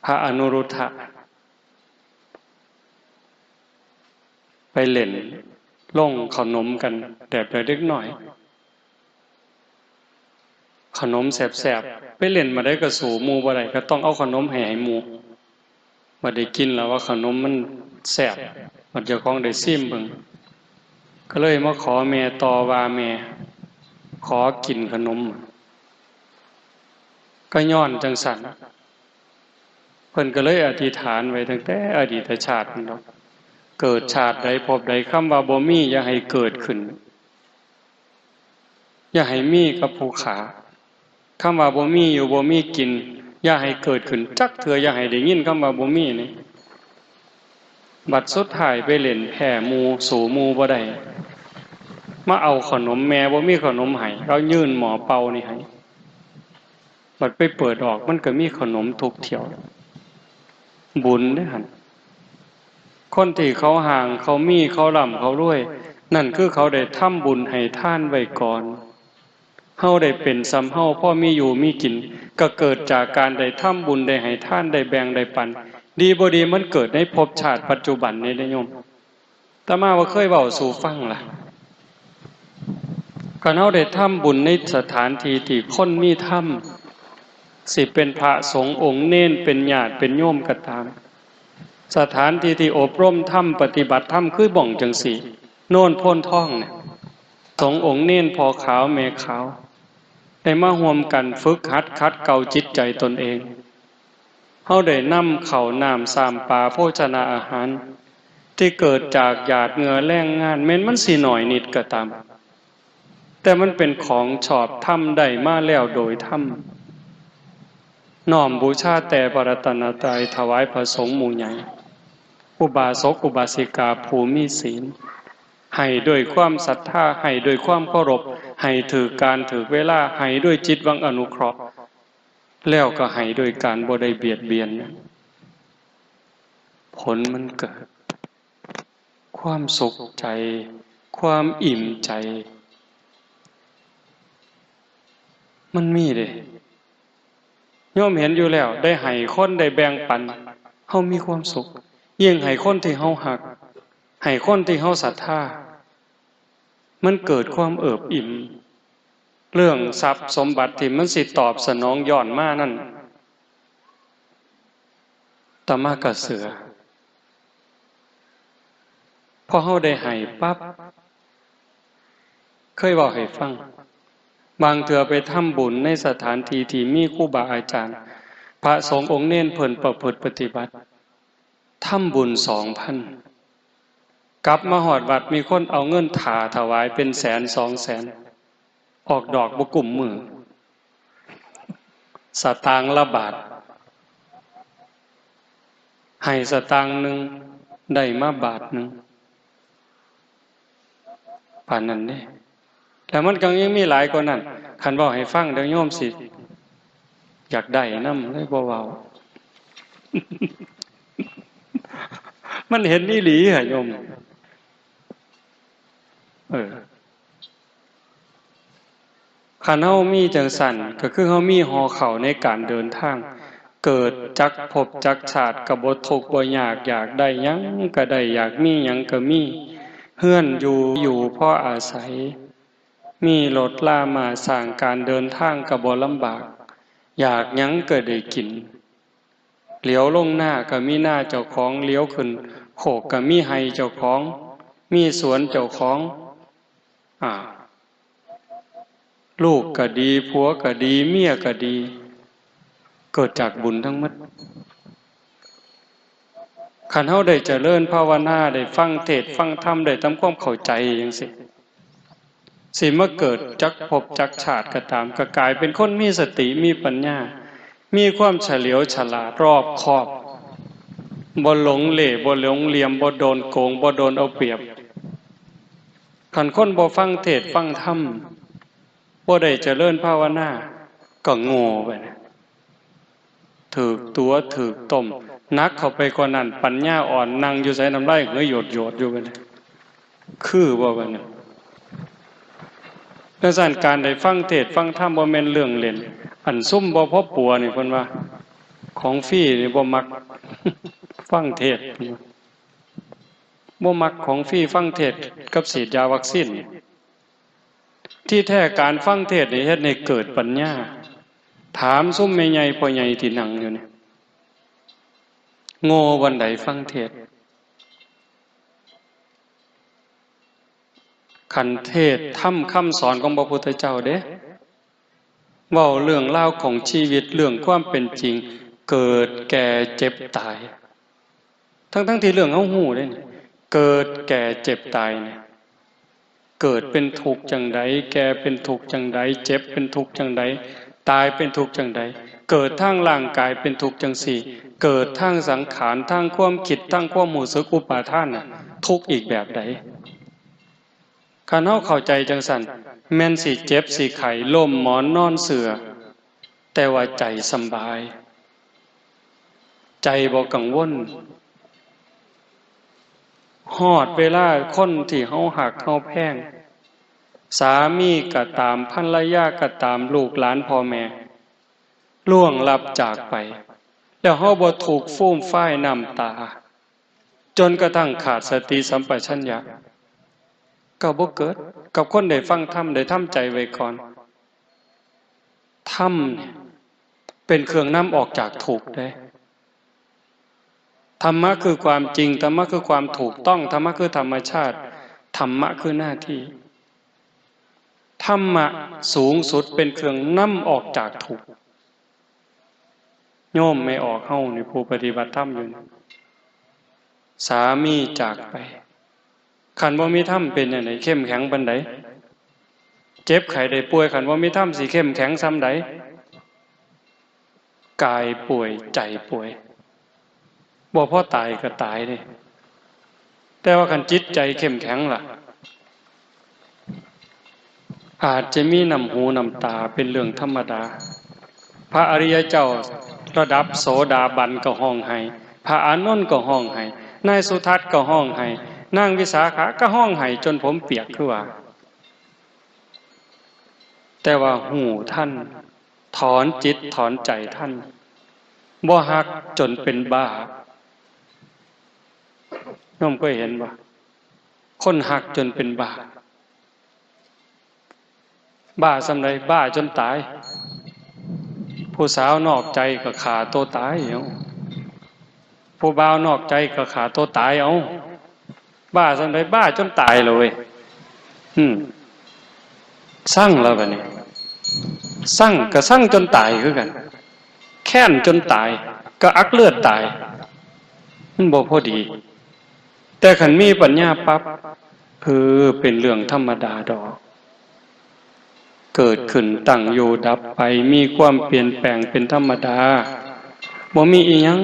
พระอนุรุทธะ ไปเล่นโรงขนมกันแบบเด็กน้อย ขนมแซ่บๆ ไปเล่นมาได้ก็สู้หมู่บ่ได้ ก็ต้องเอาขนมให้ ให้หมู่ บัดได้กินแล้วว่าขนมมันแซ่บ บัดเจ้าของได้ซิมเบิ่ง ก็เลยมาขอแม่ต่อว่า แม่ ขอกินขนม ก็ย้อนจั่งซั่น เพิ่นก็เลยอธิษฐานไว้ตั้งแต่อดีตชาติพุ้นดอก เกิดชาติใดภพใด คำว่าบ่มีอย่าให้เกิดขึ้น อย่าให้มีกับผู้ขา คำว่าบ่มีอยู่บ่มีกิน อย่าให้เกิดขึ้นจักเทื่อ อย่าให้ได้ยินคำว่าบ่มีนี่ บัดสุดท้ายไปเล่นแพ้หมู่ สู้หมู่บ่ได้ มาเอาขนม แม่บ่มีขนมให้ เอายื่นหม้อเป่านี่ให้ บัดไปเปิดออก มันก็มีขนมทุกเที่ยว บุญเด้อหั่น คนที่เขาห่าง เขามี เขาร่ำ เขารวย นั่นคือเขาได้ทำบุญให้ทานไว้ก่อน เฮาได้เป็นส่ำเฮา พอมีอยู่มีกิน ก็เกิดจากการได้ทำบุญ ได้ให้ทาน ได้แบ่ง ได้ปัน ดีบ่ดีมันเกิดในภพชาติปัจจุบันนี่เด้อโยม อาตมาว่าเคยเว้าสู่ฟังล่ะ คันเฮาได้ทำบุญในสถานที่ที่คนมีธรรม สิเป็นพระสงฆ์องค์เณร เป็นญาติเป็นโยมก็ตาม สถานที่ที่อบรมธรรม ปฏิบัติธรรม คือบ่องจั่งซี้ โนนโพนทองเนี่ย สงฆ์องค์เณร พ่อขาวแม่ขาว ได้มาร่วมกันฝึกหัดขัดเกลาจิตใจตนเอง เฮาได้นำข้าวน้ำ ซ้ำปลา โภชนาอาหาร ที่เกิดจากหยาดเหงื่อแรงงาน แม้นมันสิน้อยนิดก็ตาม แต่มันเป็นของชอบธรรม ได้มาแล้วโดยธรรม น้อมบูชาแต่พระรัตนตรัย ถวายพระสงฆ์หมู่ใหญ่ อุบาสกอุบาสิกาผู้มีศีล ให้ด้วยความศรัทธา ให้ด้วยความเคารพ ให้ถืกการถืกเวลา ให้ด้วยจิตหวังอนุเคราะห์ แล้วก็ให้ด้วยการบ่ได้เบียดเบียน ผลมันเกิด ความสุขใจ ความอิ่มใจ มันมีเด้ โยมเห็นอยู่แล้ว ได้ให้คน ได้แบ่งปัน เฮามีความสุข ยิ่งให้คนที่เฮาฮัก ให้คนที่เฮาศรัทธา มันเกิดความเอิบอิ่ม เรื่องทรัพย์สมบัติที่มันสิตอบสนองย้อนมานั่น อาตมาก็เชื่อ พอเฮาได้ให้ปั๊บ เคยเว้าให้ฟัง บางเทื่อไปทำบุญในสถานที่ที่มีครูบาอาจารย์ พระสงฆ์องค์เณรเพิ่นประพฤติปฏิบัติ ทำบุญสองพัน กลับมาฮอดวัดมีคนเอาเงินถ่าถวายเป็นแสนสองแสน ออกดอกบ่กุ้มมือ สตางค์ละบาท ให้สตางค์หนึ่ง ได้มาบาทหนึ่ง ปานนั้นเด้ แล้วมันก็ยังมีหลายกว่านั้น คันเว้าให้ฟังเดี๋ยวโยมสิ อยากได้นำเลยบ่เว้า มันเห็นอีหลีหะโยม เออ คันเฮามีจั่งซั้น ก็คือเฮามีห่อข้าวในการเดินทาง เกิดจักภพจักชาติก็บ่ทุกข์บ่ยาก อยากได้หยังก็ได้ อยากมีหยังก็มี เฮือนอยู่ อยู่พออาศัย มีรถรามาสร้าง การเดินทางก็บ่ลำบาก อยากหยังก็ได้กิน เหลียวลงนาก็มีนาเจ้าของ เหลียวขึ้นโคกก็มีไฮ่เจ้าของ มีสวนเจ้าของ อ่า ลูกก็ดี ผัวก็ดี เมียก็ดี เกิดจากบุญทั้งหมด คันเฮาได้เจริญภาวนา ได้ฟังเทศน์ฟังธรรม ได้ทำความเข้าใจจั่งซี้ สิมาเกิดจักภพจักชาติก็ตาม ก็กลายเป็นคนมีสติ มีปัญญา มีความเฉลียวฉลาด รอบคอบ บ่หลงเหล่ บ่หลงเหลี่ยม บ่โดนโกง บ่โดนเอาเปรียบ คันคนบ่ฟังเทศน์ฟังธรรม บ่ได้เจริญภาวนา ก็โง่ไปนะ ถืกตั๋วถืกต้ม หนักเข้าไปกว่านั้น ปัญญาอ่อน นั่งอยู่ไสน้ำลายเหยโยดโยดอยู่บัดนี้ คือบ่บัดนี้ จั่งซั้น การได้ฟังเทศน์ฟังธรรมบ่แม่นเรื่องเล่น อันซุมบ่พอปัวนี่เพิ่นว่า ของฟรีนี่บ่มัก ฟังเทศน์ บ่มักของฟรี ฟังเทศน์กับฉีดยาวัคซีน ที่แท้การฟังเทศน์นี่เฮ็ดให้เกิดปัญญา ถามซุมแม่ใหญ่พ่อใหญ่ที่นั่งอยู่นี่ โง่บ่อนใดฟังเทศน์ คันเทศน์ธรรมคำสอนของพระพุทธเจ้าเด้ เว้าเรื่องราวของชีวิต เรื่องความเป็นจริง เกิดแก่เจ็บตาย ทั้งๆ ที่เรื่องเฮาฮู้เด้นี่ เกิดแก่เจ็บตายเนี่ย เกิดเป็นทุกข์จั่งใด แก่เป็นทุกข์จั่งใด เจ็บเป็นทุกข์จั่งใด ตายเป็นทุกข์จั่งใด เกิดทางร่างกายเป็นทุกข์จั่งซี้ เกิดทางสังขาร ทางความคิด ทางความรู้สึกอุปาทานน่ะ ทุกข์อีกแบบใด คันเฮาเข้าใจจั่งซั้น แม่นสิเจ็บสิไข้ ล้มหมอนนอนเสื่อ แต่ว่าใจสำบาย ใจบ่กังวล ฮอดเวลาคนที่เฮาฮักเฮาแพง สามีก็ตาม ภรรยาก็ตาม ลูกหลานพ่อแม่ ล่วงลับจากไป แล้วเฮาบ่ทุกข์ฟูมฟายน้ำตา จนกระทั่งขาดสติสัมปชัญญะ ก็บ่เกิด กับคนได้ฟังธรรม ได้ทำใจไว้ก่อน ธรรมเนี่ยเป็นเครื่องนำออกจากทุกข์เด้ ธรรมะคือความจริง ธรรมะคือความถูกต้อง ธรรมะคือธรรมชาติ ธรรมะคือหน้าที่ ธรรมะสูงสุดเป็นเครื่องนำออกจากทุกข์ โยมแม่ออกเฮานี่ผู้ปฏิบัติธรรมอยู่นี่ สามีจากไป คันบ่มีธรรมเป็นจั่งใด เข้มแข็งปานใด เจ็บไข้ได้ป่วย คันบ่มีธรรมสิเข้มแข็งส่ำใด กายป่วย ใจป่วย บ่พอตายก็ตายเด้ แต่ว่าคันจิตใจเข้มแข็งล่ะ อาจจะมีน้ำหูน้ำตาเป็นเรื่องธรรมดา พระอริยเจ้าระดับโสดาบันก็ฮ้องไห้ พระอานนท์ก็ฮ้องไห้ นายสุทัศน์ก็ฮ้องไห้ นางวิสาขาก็ฮ้องไห้จนผมเปียกคือว่า แต่ว่าฮู้ทัน ถอนจิตถอนใจทัน บ่ฮักจนเป็นบ้า โยมเคยเห็นบ่ คนฮักจนเป็นบ้า บ้าส่ำใด บ้าจนตาย ผู้สาวนอกใจก็ฆ่าตัวตายเอา ผู้บ่าวนอกใจก็ฆ่าตัวตายเอา บ้าส่ำใด บ้าจนตายเลย อืม ซังแล้วบัดนี้ ซังก็ซังจนตายคือกัน แค้นจนตาย ก็อักเลือดตาย มันบ่พอดี แต่คันมีปัญญาปั๊บ เออ เป็นเรื่องธรรมดาดอก เกิดขึ้น ตั้งอยู่ ดับไป มีความเปลี่ยนแปลงเป็นธรรมดา บ่มีอิหยัง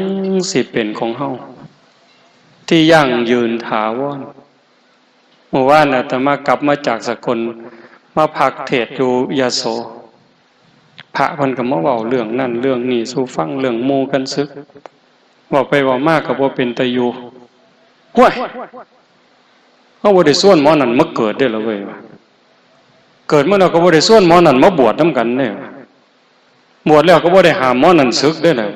สิเป็นของเฮา ที่ยั่งยืนถาวร เมื่อวานอาตมากลับมาจากสกล มาพักเทศน์อยู่ยโส พระเพิ่นก็มาเว้าเรื่องนั่นเรื่องนี้สู่ฟัง เรื่องหมู่กันสึก เว้าไปเว้ามาก็บ่เป็นตาอยู่ ห้วย เฮาบ่ได้ชวนหมอนั่นมาเกิดเด้อล่ะเว้ย เกิดมาแล้วก็บ่ได้ชวนหมอนั่นมาบวชนำกันเด้อ บวชแล้วก็บ่ได้ห้ามหมอนั่นสึกเด้อล่ะ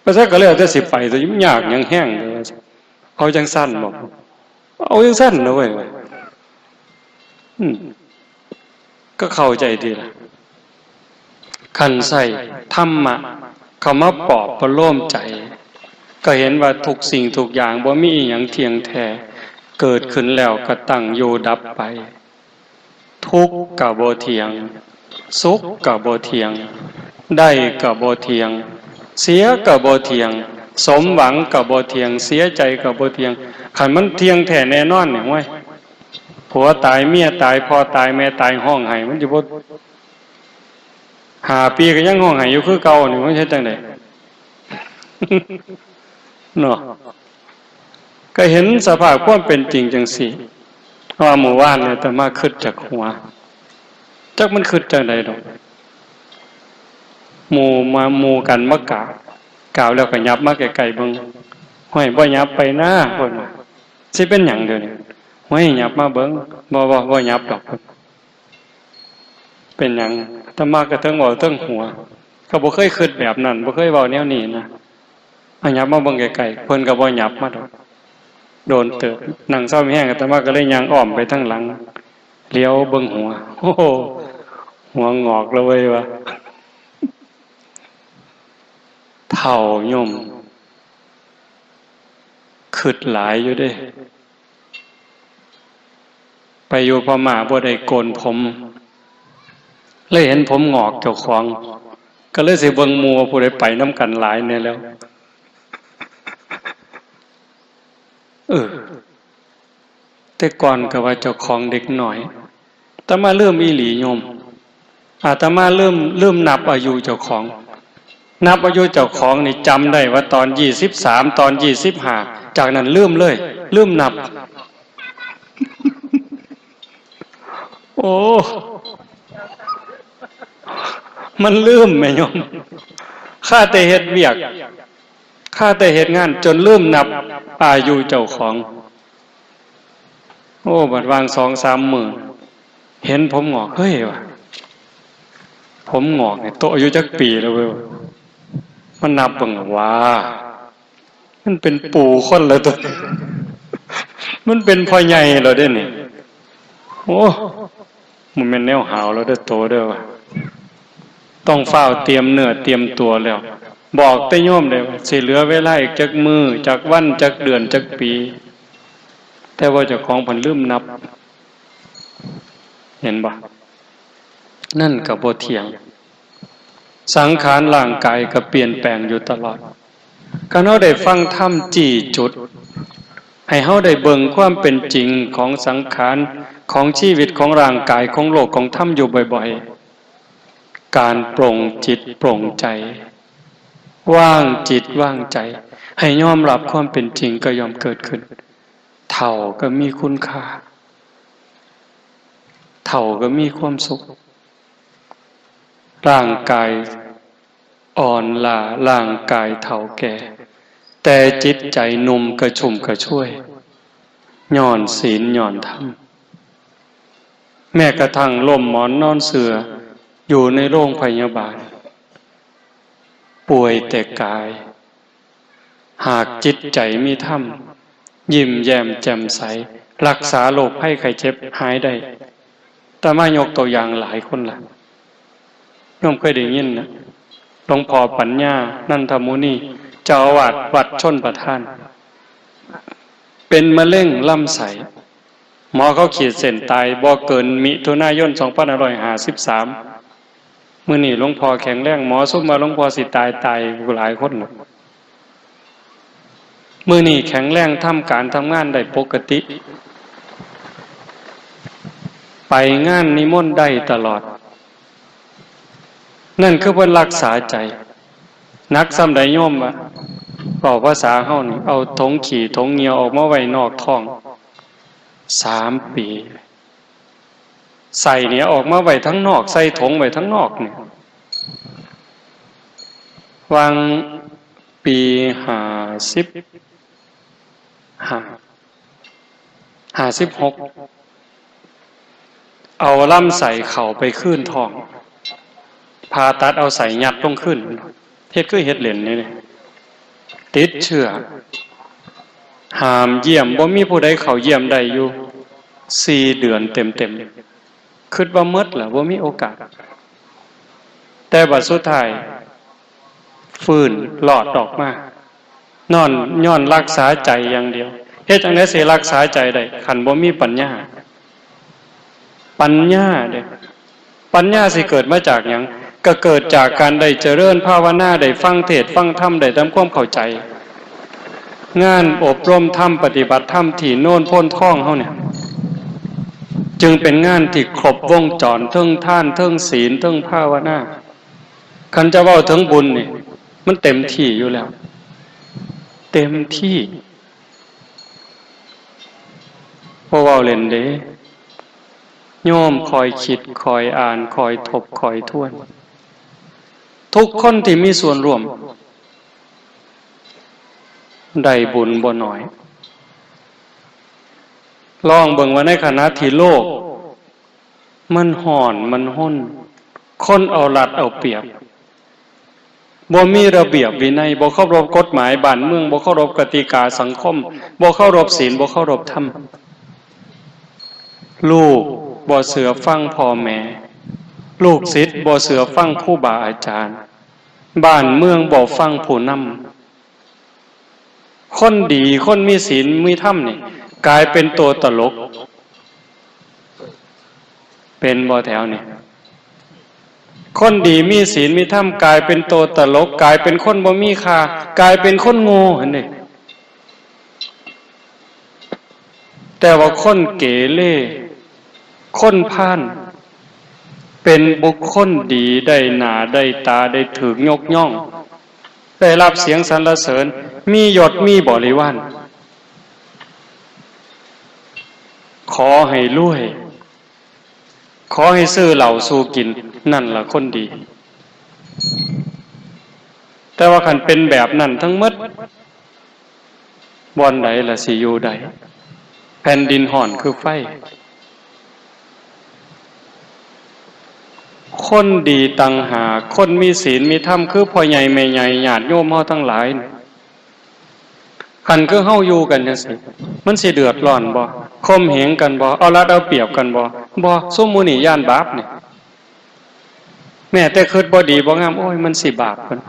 ไปไสก็แล้วแต่สิไป แต่มันยากหยังแฮงเด้อ เอาจังซั่นบ่ เอาจังซั่นนะเว้ย อืม ก็เข้าใจดีล่ะ คันใช้ธรรมะเข้ามาปลอบประโลมใจ ก็เห็นว่าทุกสิ่งทุกอย่างบ่มีอิหยังเที่ยงแท้ เกิดขึ้นแล้วก็ตั้งอยู่ดับไป ทุกข์ก็บ่เที่ยง สุขก็บ่เที่ยง ได้ก็บ่เที่ยง เสียก็บ่เที่ยง สมหวังก็บ่เที่ยง เสียใจก็บ่เที่ยง คันมันเที่ยงแท้แน่นอนนี่ ห้วย ผัวตาย เมียตาย พ่อตาย แม่ตาย ฮ้องไห้ มันสิบ่ ห้าปีก็ยังฮ้องไห้อยู่คือเก่านี่ มันเฮ็ดจั่งใด เนาะ ก็เห็นสภาพความเป็นจริงจั่งซี้ ว่ามื้อวานเนี่ยอาตมาคิดจากหัว จักมันคิดจั่งใดดอก หมู่มา หมู่กันมากราบ กราบแล้วก็ยับมาใกล้ๆเบิ่ง ห้วย บ่ยับไปนะ เพิ่นว่า สิเป็นหยังเดี๋ยวนี้ ห้วย ยับมาเบิ่ง บ่ บ่ บ่ยับดอก เป็นหยัง อาตมาก็เทิงเว้าเทิงหัว ก็บ่เคยคิดแบบนั้น บ่เคยเว้าแนวนี้นะ เอายับมาเบิ่งใกล้ๆ เพิ่นก็บ่ยับมาดอก โดนเติบ นั่งเซามีแฮง อาตมาก็เลยย่างอ้อมไปทางหลัง เหลียวเบิ่งหัว โอ้โห หัวงอกแล้วเว้ย ว่า เฒ่าโยม คิดหลายอยู่เด้ ไปอยู่พม่าบ่ได้โกนผม เลยเห็นผมงอกเจ้าของ ก็เลยสิเบิ่งหมู่ว่าผู้ใดไปนำกันหลายแน่แล้ว เออ แต่ก่อนก็ว่าเจ้าของเด็กน้อย อาตมาลืมอีหลีโยม อาตมาลืม ลืมนับอายุเจ้าของ นับอายุเจ้าของนี่จำได้ว่าตอนยี่สิบสาม ตอนยี่สิบห้า จากนั้นลืมเลย ลืมนับ โอ้ มันลืมแม่โยม ข้าแต่เฮ็ดเวียก ข้าแต่เฮ็ดงานจนลืมนับอายุเจ้าของ โอ้ บัดว่างสองสามมื้อ เห็นผมงอก เฮ้ย ว่ะ ผมงอกนี่โตอายุจักปีแล้วเว้ย มันนับเบิ่งว่า มันเป็นปู่คนแล้วตัวนี้ มันเป็นพ่อใหญ่แล้วเด้นี่ โอ้ มันแม่นแนวหาวแล้วเด้อโตเด้อว่ะ ต้องฟ้าวเตรียมเนื้อเตรียมตัวแล้ว บอกแต่โยมได้ว่าสิเหลือเวลาอีกจักมื้อ จักวัน จักเดือน จักปี แต่ว่าเจ้าของเพิ่นลืมนับ เห็นบ่ นั่นก็บ่เที่ยง สังขารร่างกายก็เปลี่ยนแปลงอยู่ตลอด คันเฮาได้ฟังธรรมจี้จุด ให้เฮาได้เบิ่งความเป็นจริงของสังขาร ของชีวิต ของร่างกาย ของโลก ของธรรมอยู่บ่อยๆ การปลงจิตปลงใจ วางจิตวางใจ ให้ยอมรับความเป็นจริงก็ย่อมเกิดขึ้น เฒ่าก็มีคุณค่า เฒ่าก็มีความสุข ร่างกายอ่อนล้า ร่างกายเฒ่าแก่ แต่จิตใจหนุ่มกระชุ่มกระชวย ย้อนศีลย้อนธรรม แม้กระทั่งล้มหมอนนอนเสื่อ อยู่ในโรงพยาบาล ป่วยแต่กาย หากจิตใจมีธรรม ยิ้มแย้มแจ่มใส รักษาโรคภัยไข้เจ็บหายได้ ตมายกตัวอย่างหลายคนละ โยมเคยได้ยินนะ หลวงพ่อปัญญา นันทมุนี เจ้าอาวาสวัดชลประทาน เป็นมะเร็งลำไส้ หมอเขาขีดเส้นตายบ่เกินมิถุนายน สองพันห้าร้อยห้าสิบสาม มื้อนี้หลวงพ่อแข็งแรง หมอซุมว่าหลวงพ่อสิตาย ตายหลายคนแล้ว มื้อนี้แข็งแรง ทำการทำงานได้ปกติ ไปงานนิมนต์ได้ตลอด นั่นคือเพิ่นรักษาใจ หนักส่ำใดโยมวะ เว้าภาษาเฮานี่ เอาถงขี้ถงเหยี่ยวออกมาไว้นอกท้อง สามปี ไส้เนี่ยออกมาไว้ทางนอก ใส่ถงไว้ทางนอกเนี่ย หว่างปีห้าสิบห้า ห้าสิบหก เอาลำไส้เข้าไปคืนท้อง ผ่าตัดเอาไส้ยัดลงคืน เฮ็ดคือเฮ็ดเล่นนี่ ติดเชื้อ ห้ามเยี่ยม บ่มีผู้ใดเข้าเยี่ยมได้อยู่ สี่เดือนเต็มๆ คิดว่าหมดแล้ว บ่มีโอกาส แต่บัดสุดท้าย ฟื้นรอดออกมา นอน ย้อนรักษาใจอย่างเดียว เฮ็ดจั่งใดสิรักษาใจได้ คันบ่มีปัญญา ปัญญาเด้ ปัญญาสิเกิดมาจากหยัง ก็เกิดจากการได้เจริญภาวนา ได้ฟังเทศน์ฟังธรรม ได้ทำความเข้าใจ งานอบรมธรรม ปฏิบัติธรรมที่โนนโพนทองเฮาเนี่ย จึงเป็นงานที่ครบวงจร เทิงทาน เทิงศีล เทิงภาวนา คันจะเว้าถึงบุญนี่ มันเต็มที่อยู่แล้ว เต็มที่ บ่เว้าเล่นเด้ โยมคอยคิด คอยอ่าน คอยทบ คอยทวน ทุกคนที่มีส่วนร่วม ได้บุญบ่น้อย ลองเบิ่งว่าในขณะที่โลก มันฮ้อน มันฮน คนเอารัดเอาเปรียบ บ่มีระเบียบวินัย บ่เคารพกฎหมายบ้านเมือง บ่เคารพกติกาสังคม บ่เคารพศีล บ่เคารพธรรม ลูกบ่เชื่อฟังพ่อแม่ ลูกศิษย์บ่เชื่อฟังครูบาอาจารย์ บ้านเมืองบ่ฟังผู้นำ คนดี คนมีศีล มีธรรมนี่ กลายเป็นตัวตลก เป็นบ่แถวนี่ คนดีมีศีลมีธรรม กลายเป็นตัวตลก กลายเป็นคนบ่มีค่า กลายเป็นคนโง่ หั้นเด้ แต่ว่าคนเกเร คนพาล เป็นบุคคลดี ได้หน้าได้ตา ได้ถูกยกย่อง ได้รับเสียงสรรเสริญ มียศมีบริวาร ขอให้รวย ขอให้ซื้อเหล้าสู่กิน นั่นล่ะคนดี แต่ว่าคันเป็นแบบนั้นทั้งหมด บ่อนใดล่ะสิอยู่ได้ แผ่นดินฮ้อนคือไฟ คนดีต่างหาก คนมีศีลมีธรรม คือพ่อใหญ่แม่ใหญ่ ญาติโยมเฮาทั้งหลาย คันคือเฮาอยู่กันจั่งซี้ มันสิเดือดร้อนบ่ ข่มเหงกันบ่ เอารัดเอาเปรียบกันบ่ บ่ ซุมหมู่นี้ย้านบาปนี่ แม้แต่คิดบ่ดีบ่งาม โอ้ย มันสิบาป เพิ่น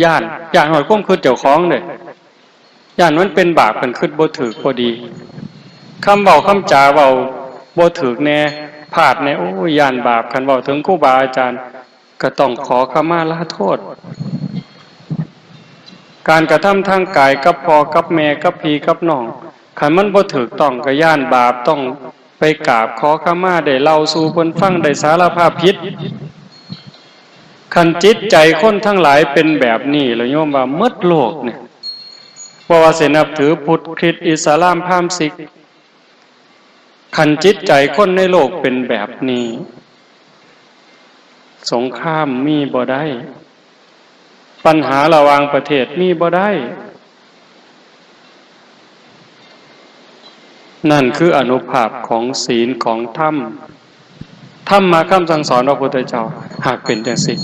ย้าน ย้านฮอดความคิดเจ้าของเด้ ย้านมันเป็นบาป คันคิดบ่ถูกบ่ดี คำเว้าคำจาเว้าบ่ถูกแน่ พลาดแน่ โอ้ย ย้านบาป คันเว้าถึงครูบาอาจารย์ ก็ต้องขอขมาลาโทษ การกระทำทางกายกับพ่อกับแม่กับพี่กับน้อง คันมันบ่ถูกต้องก็ย้านบาป ต้องไปกราบขอขมา ได้เล่าสู่เพิ่นฟัง ได้สารภาพผิด คันจิตใจคนทั้งหลายเป็นแบบนี้ แล้วโยมว่าหมดโลกเนี่ย บ่ว่าสินับถือพุทธ คริสต์ อิสลาม พราหมณ์ ซิก คันจิตใจคนในโลกเป็นแบบนี้ สงครามมีบ่ได้ ปัญหาระหว่างประเทศมีบ่ได้ นั่นคืออานุภาพของศีลของธรรม ธรรมะคำสั่งสอนพระพุทธเจ้า หากเป็นจั่งซี้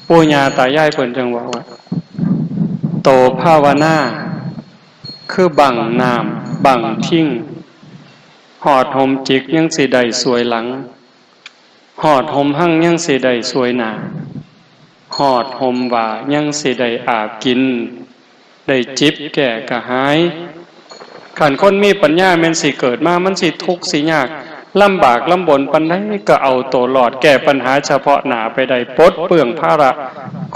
ปู่ย่าตายายเพิ่นจั่งว่าว่า โตภาวนา คือบั้งน้ำ บั้งทิง ฮอดห่มจิกยังสิได้สวยหลัง ฮอดฮ่มฮังยังสิได้ซวยหน้า ฮอดฮ่มว่ายังสิได้อาบกิน ได้จิบแก้กระหาย คันคนมีปัญญาแม่นสิเกิดมา มันสิทุกข์สิยาก ลำบากลำบนปานใดก็เอาตัวรอด แก้ปัญหาเฉพาะหน้าไปได้ ปลดเปลื้องภาระ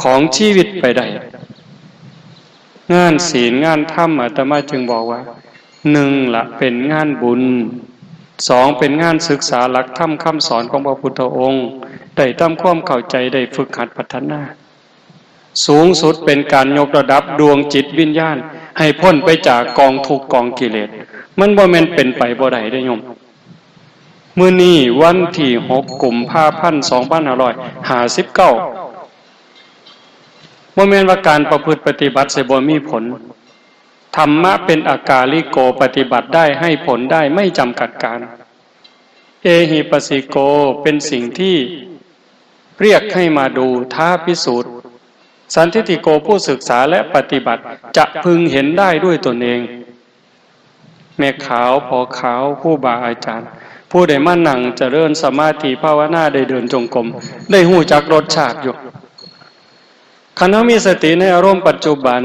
ของชีวิตไปได้ งานศีลงานธรรม อาตมาจึงบอกว่า หนึ่งละเป็นงานบุญ สองเป็นงานศึกษาหลักธรรมคำสอนของพระพุทธองค์ ได้ทำความเข้าใจ ได้ฝึกหัดพัฒนา สูงสุดเป็นการยกระดับดวงจิตวิญญาณ ให้พ้นไปจากกองทุกข์กองกิเลส มันบ่แม่นเป็นไปบ่ได้เด้โยม มื้อนี้วันที่หกกุมภาพันธ์สองพันห้าร้อยห้าสิบเก้า บ่แม่นว่าการประพฤติปฏิบัติสิบ่มีผล ธรรมะเป็นอากาลิโก ปฏิบัติได้ ให้ผลได้ ไม่จำกัดกาล เอหิปัสสิโก เป็นสิ่งที่เรียกให้มาดู ท้าพิสูจน์ สันทิฏฐิโก ผู้ศึกษาและปฏิบัติ จะพึงเห็นได้ด้วยตนเอง แม่ขาว พ่อขาว ครูบาอาจารย์ ผู้ได้มานั่งเจริญสมาธิภาวนา ได้เดินจงกรม ได้ฮู้จักรสชาติอยู่ คันเฮามีสติในอารมณ์ปัจจุบัน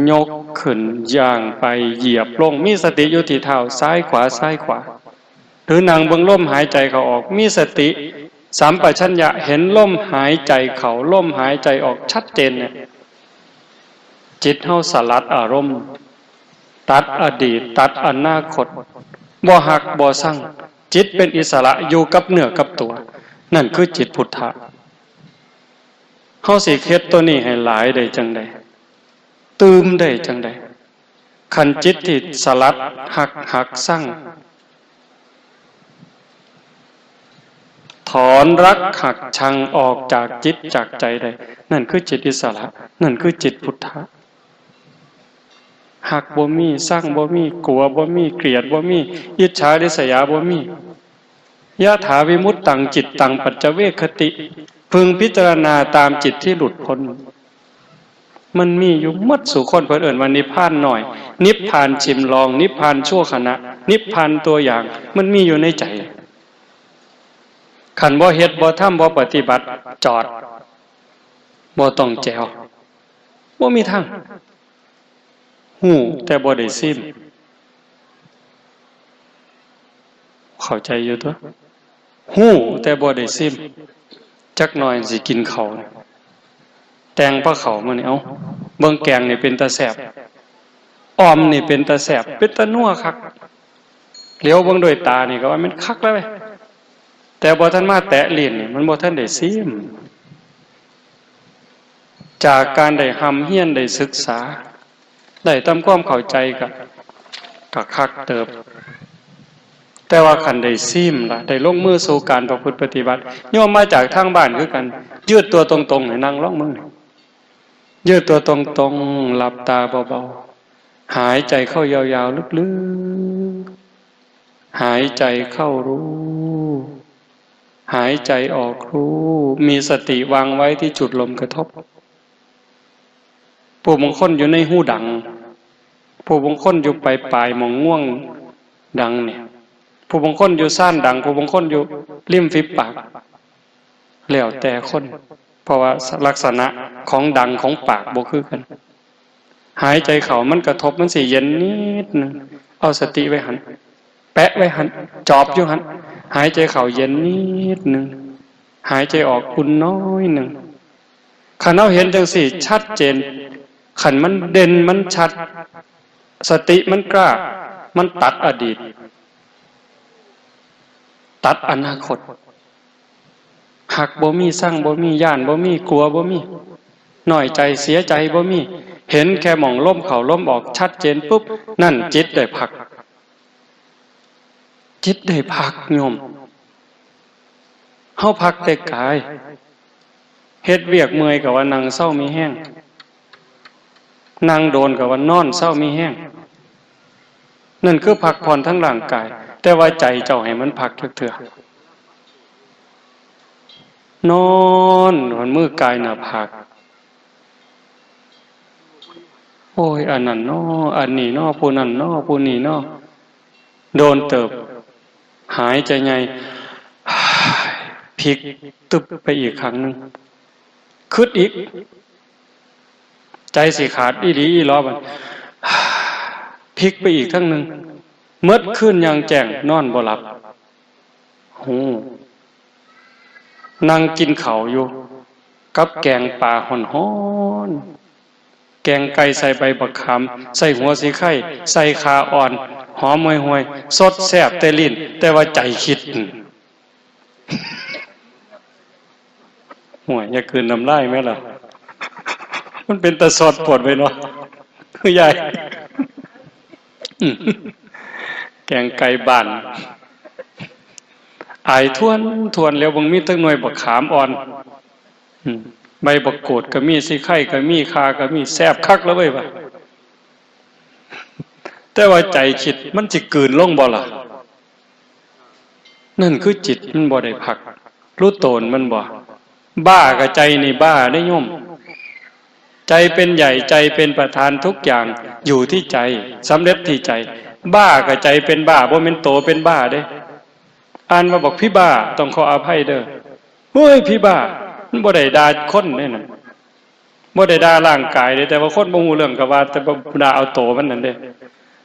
ยกขึ้น ย่างไป เหยียบลง มีสติอยู่ที่เท้า ซ้ายขวา ซ้ายขวา หรือนั่งเบิ่งลมหายใจเข้าออก มีสติสัมปชัญญะ เห็นลมหายใจเข้า ลมหายใจออก ชัดเจนเนี่ย จิตเฮาสลัดอารมณ์ ตัดอดีต ตัดอนาคต บ่ฮัก บ่ซัง จิตเป็นอิสระ อยู่กับเนื้อกับตัว นั่นคือจิตพุทธะ เฮาสิเฮ็ดตัวนี้ให้หลายได้จั่งใด ตื่มได้จั่งใด คันจิตที่สลัดฮัก ฮักซัง ถอนรักฮักชังออกจากจิตจากใจได้ นั่นคือจิตอิสระ นั่นคือจิตพุทธะ ฮักบ่มี ซังบ่มี กลัวบ่มี เกลียดบ่มี อิจฉาริษยาบ่มี ยะถาวิมุตตังจิตตังปัจจเวกขติ พึงพิจารณาตามจิตที่หลุดพ้น มันมีอยู่หมดสู่คน เพิ่นเอิ้นว่านิพพานน้อย นิพพานชิมลอง นิพพานชั่วขณะ นิพพานตัวอย่าง มันมีอยู่ในใจ คันบ่เฮ็ด บ่ทำ บ่ปฏิบัติ จอด บ่ต้องแจ๋ว บ่มีทาง ฮู้แต่บ่ได้ซิม เข้าใจอยู่ตั๊ว ฮู้แต่บ่ได้ซิม จักหน่อยสิกินข้าว แตงปลาข้าวมื้อนี้ เอ้า เบิ่งแกงนี่เป็นตาแซ่บ อ่อมนี่เป็นตาแซ่บ เป็นตานัวคัก เหลียวเบิ่งด้วยตานี่ก็ว่ามันคักแล้วเว้ย แต่บ่ทันมาแตะลิ้นนี่ มันบ่ทันได้ซิม จากการได้ร่ำเรียน ได้ศึกษา ได้ทำความเข้าใจก็ ก็คักเติบ แต่ว่าคันได้ซิมล่ะ ได้ลงมือสู่การประพฤติปฏิบัติ โยมมาจากทางบ้านคือกัน ยืดตัวตรงๆ ให้นั่งลองมึง ยืดตัวตรงๆ หลับตาเบาๆ หายใจเข้ายาวๆ ลึกๆ หายใจเข้ารู้ หายใจออกรู้ มีสติวางไว้ที่จุดลมกระทบ ผู้บางคนอยู่ในฮูดัง ผู้บางคนอยู่ปลายๆ หม่องงวงดังเนี่ย ผู้บางคนอยู่ซ่านดัง ผู้บางคนอยู่ริมฝีปาก แล้วแต่คน เพราะว่าลักษณะของดังของปากบ่คือกัน หายใจเข้ามันกระทบ มันสิเย็นนิดนึง เอาสติไว้หั่น แปะไว้หั่น จอบอยู่หั่น หายใจเข้าเย็นนิดนึง หายใจออกอุ่นน้อยนึง คันเฮาเห็นจั่งซี้ชัดเจน คันมันเด่นมันชัด สติมันกล้า มันตัดอดีต ตัดอนาคต ฮักบ่มี ซังบ่มี ย้านบ่มี กลัวบ่มี น้อยใจ เสียใจบ่มี เห็นแค่หม่องลมเข้าลมออกชัดเจนปุ๊บ นั่นจิตได้พัก จิตได้พักโยม เฮาพักแต่กาย เฮ็ดเวียกเมื่อยก็ว่านั่งเซามีแฮง นั่งโดนก็ว่านอนเซามีแฮง นั่นคือพักผ่อนทั้งร่างกาย แต่ว่าใจเจ้าให้มันพักจักเทื่อ นอน หนมือกายหน้าผาก โอ้ย อันนั้นน้อ อันนี้น้อ ผู้นั้นน้อ ผู้นี้น้อ โดนเติบ หายใจใหญ่ เพี อีก ตึบไปอีกครั้งหนึ่ง คิดอีก ใจสิขาดอีหลีอีหลอบัด พลิกไปอีกทางหนึ่ง หมดคืนอย่างแจ้ง นอนบ่หลับ หู นั่งกินข้าวอยู่ กับแกงปลาฮ้อนๆ แกงไก่ใส่ใบบักขาม ใส่หัวสีไข่ ใส่ข่าอ่อน หอมห่วยๆ สดแซ่บแต่ลิ้น แต่ว่าใจคิด ห่วย อย่ากลืนน้ำลายแม่ล่ะ มันเป็นตาสอดปวดไว้เนาะ คือยาย แกงไก่บ้าน อายทวนทวนแล้ว บางมีตั้งหน่วยบักขามอ่อน อืม ใบบักกูดก็มี สีไข่ก็มี ข่าก็มี แซ่บคักแล้วเว้ยว่ะ แต่ว่าใจคิด มันสิกลืนลงบ่ล่ะ นั่นคือจิตมันบ่ได้พัก รู้ตนมันบ่ บ้ากับใจนี่บ้าได้โยม ใจเป็นใหญ่ ใจเป็นประธาน ทุกอย่างอยู่ที่ใจ สำเร็จที่ใจ บ้ากับใจเป็นบ้า บ่แม่นโตเป็นบ้าเด้ อ่านว่าบอกพี่บ้า ต้องขออภัยเด้อ เฮ้ย พี่บ้า มันบ่ได้ด่าคนเด้นั่น บ่ได้ด่าร่างกายเด้ แต่ว่าคนบ่ฮู้เรื่องก็ว่า แต่บ่ด่าเอาโตมันนั่นเด้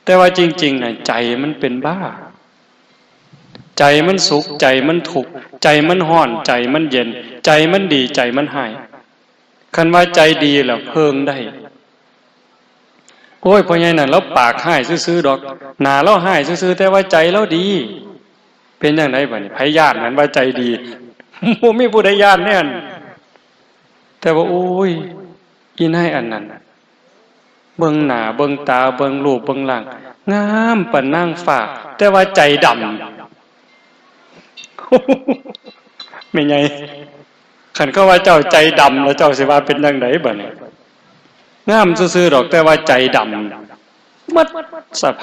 แต่ว่าจริงๆน่ะ ใจมันเป็นบ้า ใจมันสุข ใจมันทุกข์ ใจมันฮ้อน ใจมันเย็น ใจมันดี ใจมันฮ้าย คันว่าใจดีแล้วเพิ่งได้ โอ้ย พ่อใหญ่นั่นลาวปากฮ้ายซื่อๆดอก หน้าลาวฮ้ายซื่อๆ แต่ว่าใจลาวดี เป็นจั่งใดบัดนี้ ไผย้านนั่นว่าใจดี บ่มีผู้ใดย้านแน่น แต่ว่า โอ้ย อีนายอันนั้นน่ะ เบิ่งหน้า เบิ่งตา เบิ่งรูป เบิ่งร่าง งามปานนางฟ้า แต่ว่าใจดำ แม่ใหญ่ คันเขาว่าเจ้าใจดำ แล้วเจ้าสิว่าเป็นจั่งใดบัดนี้ งามซื่อๆดอก แต่ว่าใจดำ หมดสภ